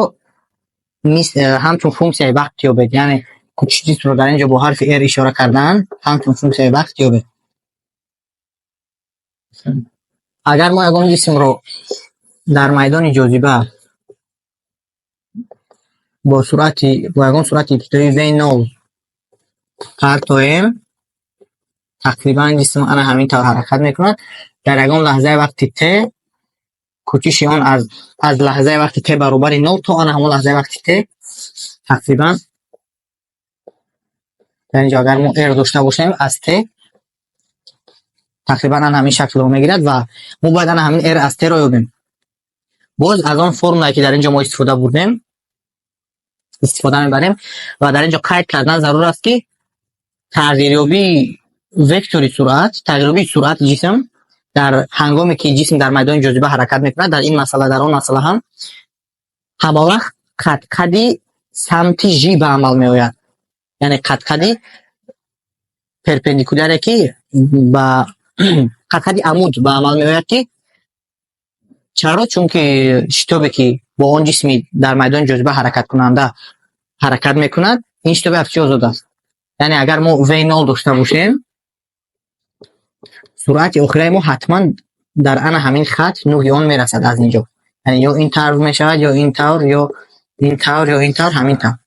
ҳамчун функсияи вақт ёбед. Яъне кӯчиши ҷисмро дар ин ҷо бо ҳарфи r ишора кардаанд, ҳамчун функсияи вақт ёбед. Агар мо ягон ҷисмро дар майдони ҷозиба бо суръати, бо ягон суръати ибтидоии v0 партоем, тақрибан ҷисм ана ҳамин тавр ҳаракат мекунад. Дар ягон лаҳзаи вақти t кӯчиши он аз лаҳзаи вақти t баробари 0 то ана ҳамон лаҳзаи вақти t тақрибан, дар инҷо агар мо r дошта бошем аз t, тақрибан ана ҳамин шаклро мегирад ва мо бояд ана ҳамин r аз t-ро ёбем. Боз аз он формулае, ки дар ин ҷо мо истифода бурдем, Истифода мебарем ва дар ин ҷо қайд кардан зарур аст, ки тағйирёбии вектори суръат, тағйирёбии суръати ҷисм дар ҳангоме ки ҷисм дар майдони ҷозиба ҳаракат мекунад, дар ин масъала, дар он масъала ҳам ҳамавақт қадқади самти ж ба амал меояд, яъне қадқади перпендикуляре, ки ба қадқади амуд ба амал меояд. Ки чаро? Чунки шитобе, ки бо он ҷисми дар майдони ҷозиба ҳаракаткунанда ҳаракат мекунад, ин шитоби афтиши озод аст. Яъне агар мо v0 дошта бошем, суръати охираи мо ҳатман дар ана ҳамин хат нӯги он мерасад аз ин ҷо. Яъне ё ин тавр мешавад, ё ин тавр, ё ин тавр, ё ин тавр, ҳамин тавр.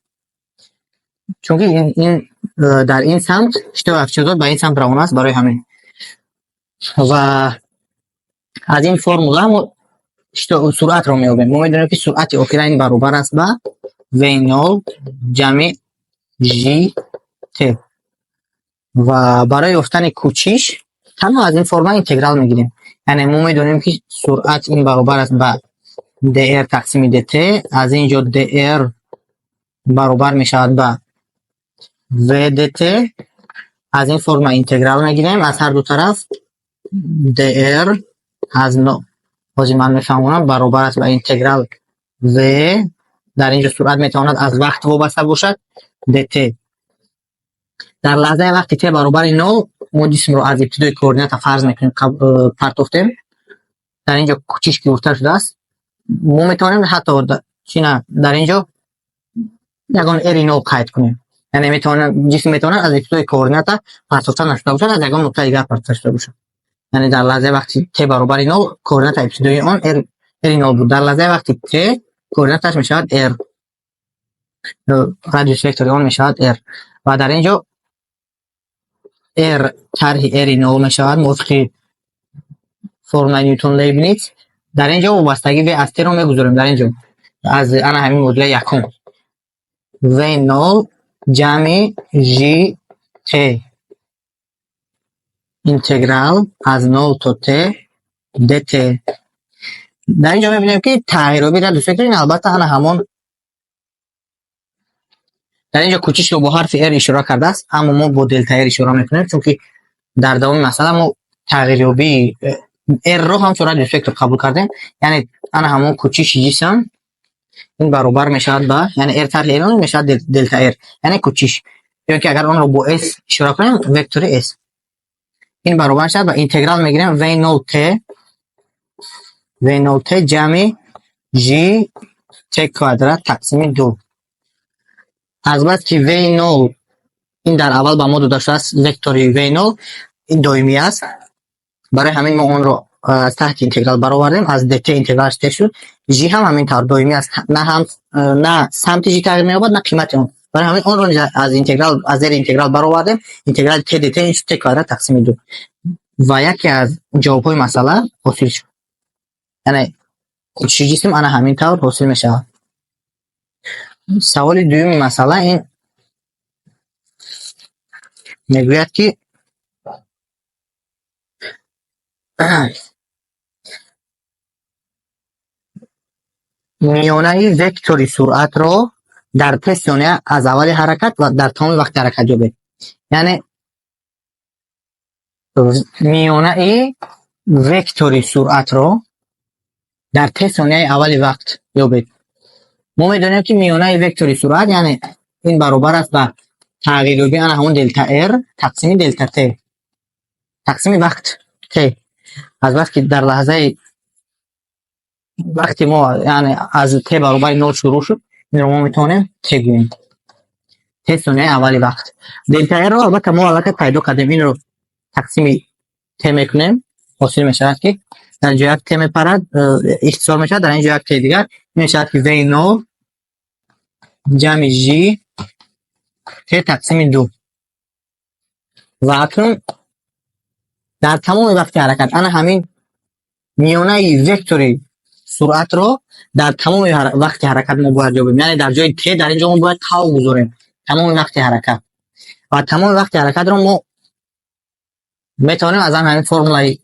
Чунки ин дар ин самт шитоби афтиши озод ба ин самт равона аст, барои ҳамин. Ва аз ин формула мо суръатро меёбем. Мо медонем, ки суръати охира ин баробар аст ба v0 ҷамъи g t. Ва барои ёфтани кӯчиш танҳо аз ин формула интеграл мегирем. Яъне мо медонем, ки суръат ин баробар аст ба dr тақсими dt. Аз ин ҷо dr баробар мешавад ба v dt. Аз ин формула интеграл мегирем аз ҳар ду тараф. Dr аз ҳозир ман мефаҳмонам, баробар аст ба интеграл v, дар ин ҷо суръат метавонад аз вақт вобаста бошад, dt. Дар лаҳзаи вақти t баробари нол мо ҷисмро аз ибтидои координата фарз мекунем партофтем. Дар ин ҷо кӯчиш ки гуфта шудааст, мо метавонем ҳатто чина дар ин ҷо ягон r нол қайд кунем. Яъне метавонад, ҷисм метавонад аз ибтидои координата партофта нашуда бошад, аз ягон нуқтаи дигар партофта шуда бошад. Яъне дар лаҳзаи вақти t баробари нол координата ибтидоии он r нол буд. Дар лаҳзаи вақти t координаташ мешавад r, радиус вектори он мешавад r. Ва дар ин ҷо r тарҳи r нол мешавад мувофиқи формулаи Ньютон Лейбниц. Дар ин ҷо вобастагӣ v аз t-ро мегузорем. Дар ин ҷо аз ана ҳамин модули якум v нол ҷамъи g t интеграл аз нол то t dt. Дар ин ҷо мебинем, ки тағйирёбии радиус вектор ин албатта ана ҳамон. Дар ин ҷо кӯчишро бо ҳарфи r ишора кардааст, аммо мо бо делта r ишора мекунем, чунки дар давоми масъала мо тағйирёбии r-ро ҳамчун радиус вектор қабул кардем. Яъне ана ҳамон кӯчиши ҷисм ин баробар мешавад ба, яъне r тарҳи r мешавад делта r, яъне кӯчиш, ё ки агар онро бо s ишора кунем, вектори s ин баробар мешавад ба интеграл мегирем v нол t, v нол t ҷамъи g t квадрат тақсими ду. Азбаски v нол ин дар аввал ба мо дода шудааст, вектори v нол ин доимӣ аст, барои ҳамин мо онро аз таҳти интеграл баровардем. Аз dt интегралаш t шуд. G ҳам ҳамин тавр доимӣ аст, на ҳам на самти g тағйир меёбад, на қимати он. Барои ҳамин онро низ аз интеграл, аз зери интеграл баровардем. Интеграли t dt ин шуд t квадрат тақсими ду. Ва яке аз ҷавобҳои масъала ҳосил шуд. Яъне кӯчиши ҷисм ана ҳамин тавр ҳосил мешавад. Саволи дуюми масъала ин мегӯяд, ки миёнаи вектори суръатро дар т сония аз аввали ҳаракат ва дар тамоми вақти ҳаракат ёбед. Яъне миёнаи вектори суръатро дар т сонияи аввали вақт ёбед. Мо медонем, ки миёнаи вектори суръат, яъне ин баробар аст ба тағйирёбии ана ҳамон делта r тақсими делта t тақсими вақт t. Азбаски дар лаҳзаи вақти мо, яъне аз t баробари нол шурӯъ шуд, инро мо метавонем t гӯем, t сонияи аввали вақт. Делта r-ро албатта мо аллакай пайдо кардем. Инро тақсими t мекунем, ҳосил мешавад, ки дар ин ҷо як t мепарад, ихтисор мешавад, дар ин ҷо як t дигар мешавад, ки v нол ҷамъи g t тақсими ду. Ва акнун дар тамоми вақти ҳаракат ана ҳамин миёнаи вектори суръатро дар тамоми вақти ҳаракат мо бояд ёбем. Яъне дар ҷои t дар ин ҷо мо бояд тау гузорем, тамоми вақти ҳаракат. Ва тамоми вақти ҳаракатро мо метавонем аз ҳамин формулаи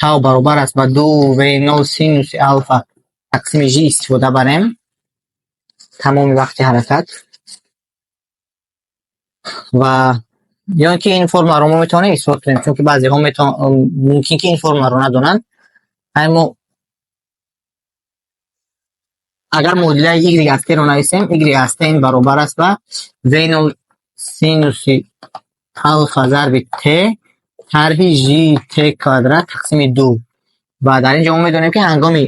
тау баробар аст ба ду v нол синуси алфа тақсими g истифода барем. Тамоми вақти ҳаракат Ва ё ин ки ин формуларо мо метавонем исбот кунем, чунки баъзеҳо мумкин ки ин формуларо надонанд. Ҳай, мо агар муодилаи y аз t-ро нависем, y аз t ин баробар аст ба v0 синуси алфа зарби t тарҳи ж t квадрат тақсими ду. Ва дар ин ҷо мо медонем, ки ҳангоми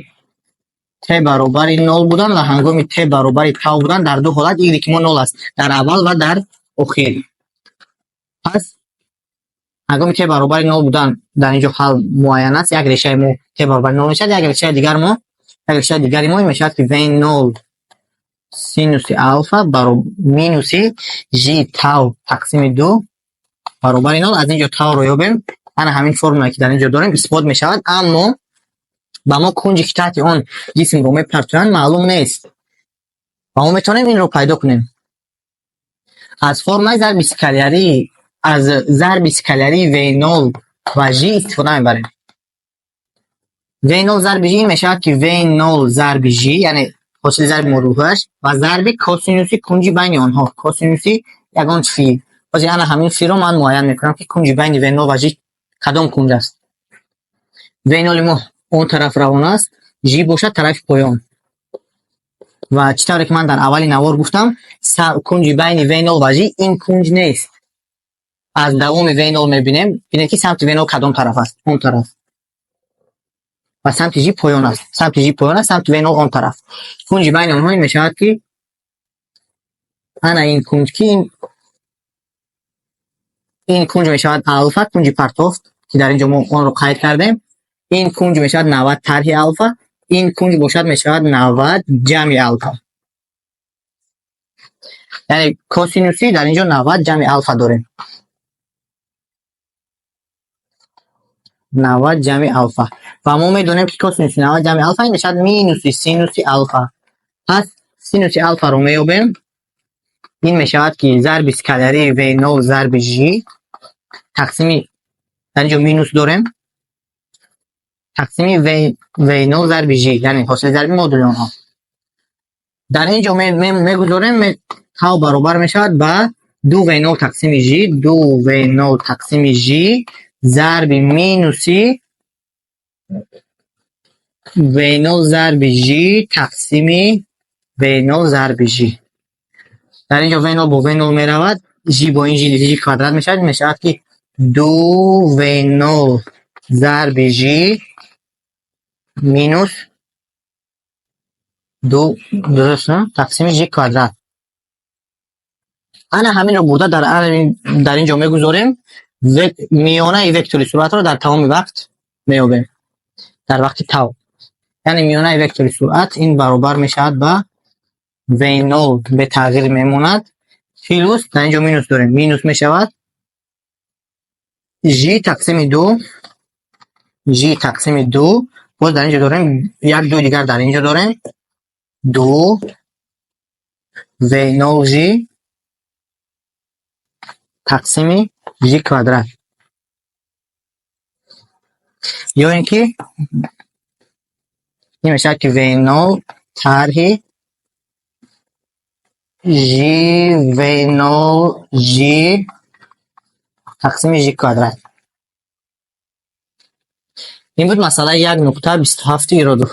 t баробари нол будан ва ҳангоми t баробари тав будан, дар ду ҳолат y мо нол аст, дар аввал ва дар охир. Пас ҳангоми t баробари нол будан дар ин ҷо ҳал муайян аст: як решаи мо t баробари нол мешавад, як решаи дигари мо ин мешавад, ки v нол синуси алфа минуси ж тав тақсими ду баробари нол. Аз ин ҷо тавро ёбем, ана ҳамин формулае, ки дар ин ҷо дорем, исбот мешавад. Аммо ба мо кунҷе, ки таҳти он ҷисмро мепартоянд, маълум нест ва мо метавонем инро пайдо кунем аз формулаи зарби скалярӣ. Аз зарби скалярии v нол ва ж истифода мебарем. V нол зарби ж мешавад, ки v нол зарби ж, яъне ҳосили зарби модулҳояш, ва зарби косинуси кунҷи байни онҳо, косинуси ягон фи. Ҳозир ана ҳамин фиро ман муайян мекунам, ки кунҷи байни v нол ва ж кадом кунҷ аст. V ноли мо он тараф равона аст, ж бошад тарафи поён. Ва чӣ тавре ки ман дар аввали навор гуфтам, кунҷи байни v нол ва ж ин кунҷ нест. Аз давоми v нол мебинем. Бинед, ки самти v нол кадом тараф аст? Он тараф. Ва самти ж поён аст. Самти ж поён аст, самти v нол он тараф. Кунҷи байни онҳо ин мешавад, ки ана ин кунҷ, ки ин кунҷ мешавад алфа, кунҷи партофт, ки дар ин ҷо мо онро қайд кардем. Ин кунҷ мешавад 90 тарҳи алфа, ин кунҷ бошад мешавад 90 ҷамъи алфа. Яъне косинуси дар ин ҷо 90 ҷамъи алфа дорем. 90 ҷамъи алфа. Ва мо медонем, ки косинуси 90 ҷамъи алфа ин мешавад минуси синуси алфа. Пас синуси алфаро меёбем. Ин мешавад, ки зарби скалярии v нол зарби ж тақсими, дар ин ҷо минус дорем, тақсими v нол зарби ж, яъне ҳосили зарби модули онҳо. Дар ин ҷо мегузорем, тав баробар мешавад ба ду v нол тақсими ж, ду v нол тақсими ж зарби минуси v нол зарби ж тақсими v нол зарби ж. Дар ин ҷо v нол бо v нол меравад, ж бо ин ж ж квадрат мешавад, мешавад, ки ду v нол зарби ж минус ду, дуруст, тақсими ж квадрат. Ана ҳаминро бурда дар ин ҷо мегузорем, миёнаи вектори суръатро дар тамоми вақт меёбем, дар вақти тав. Яъне миёнаи вектори суръат ин баробар мешавад ба v нол бетағйир мемонад, плюс, дар ин ҷо минус дорем, минус мешавад ж тақсими ду, ж тақсими ду. Боз дар ин ҷо дорем як ду дигар, дар ин ҷо дорем ду v нол ж тақсими ж квадрат. Ё ин ки ин мешавад, ки v нол тарҳи ж v нол ж тақсими ж квадрат. Ин буд масъалаи 1.27 Иродов.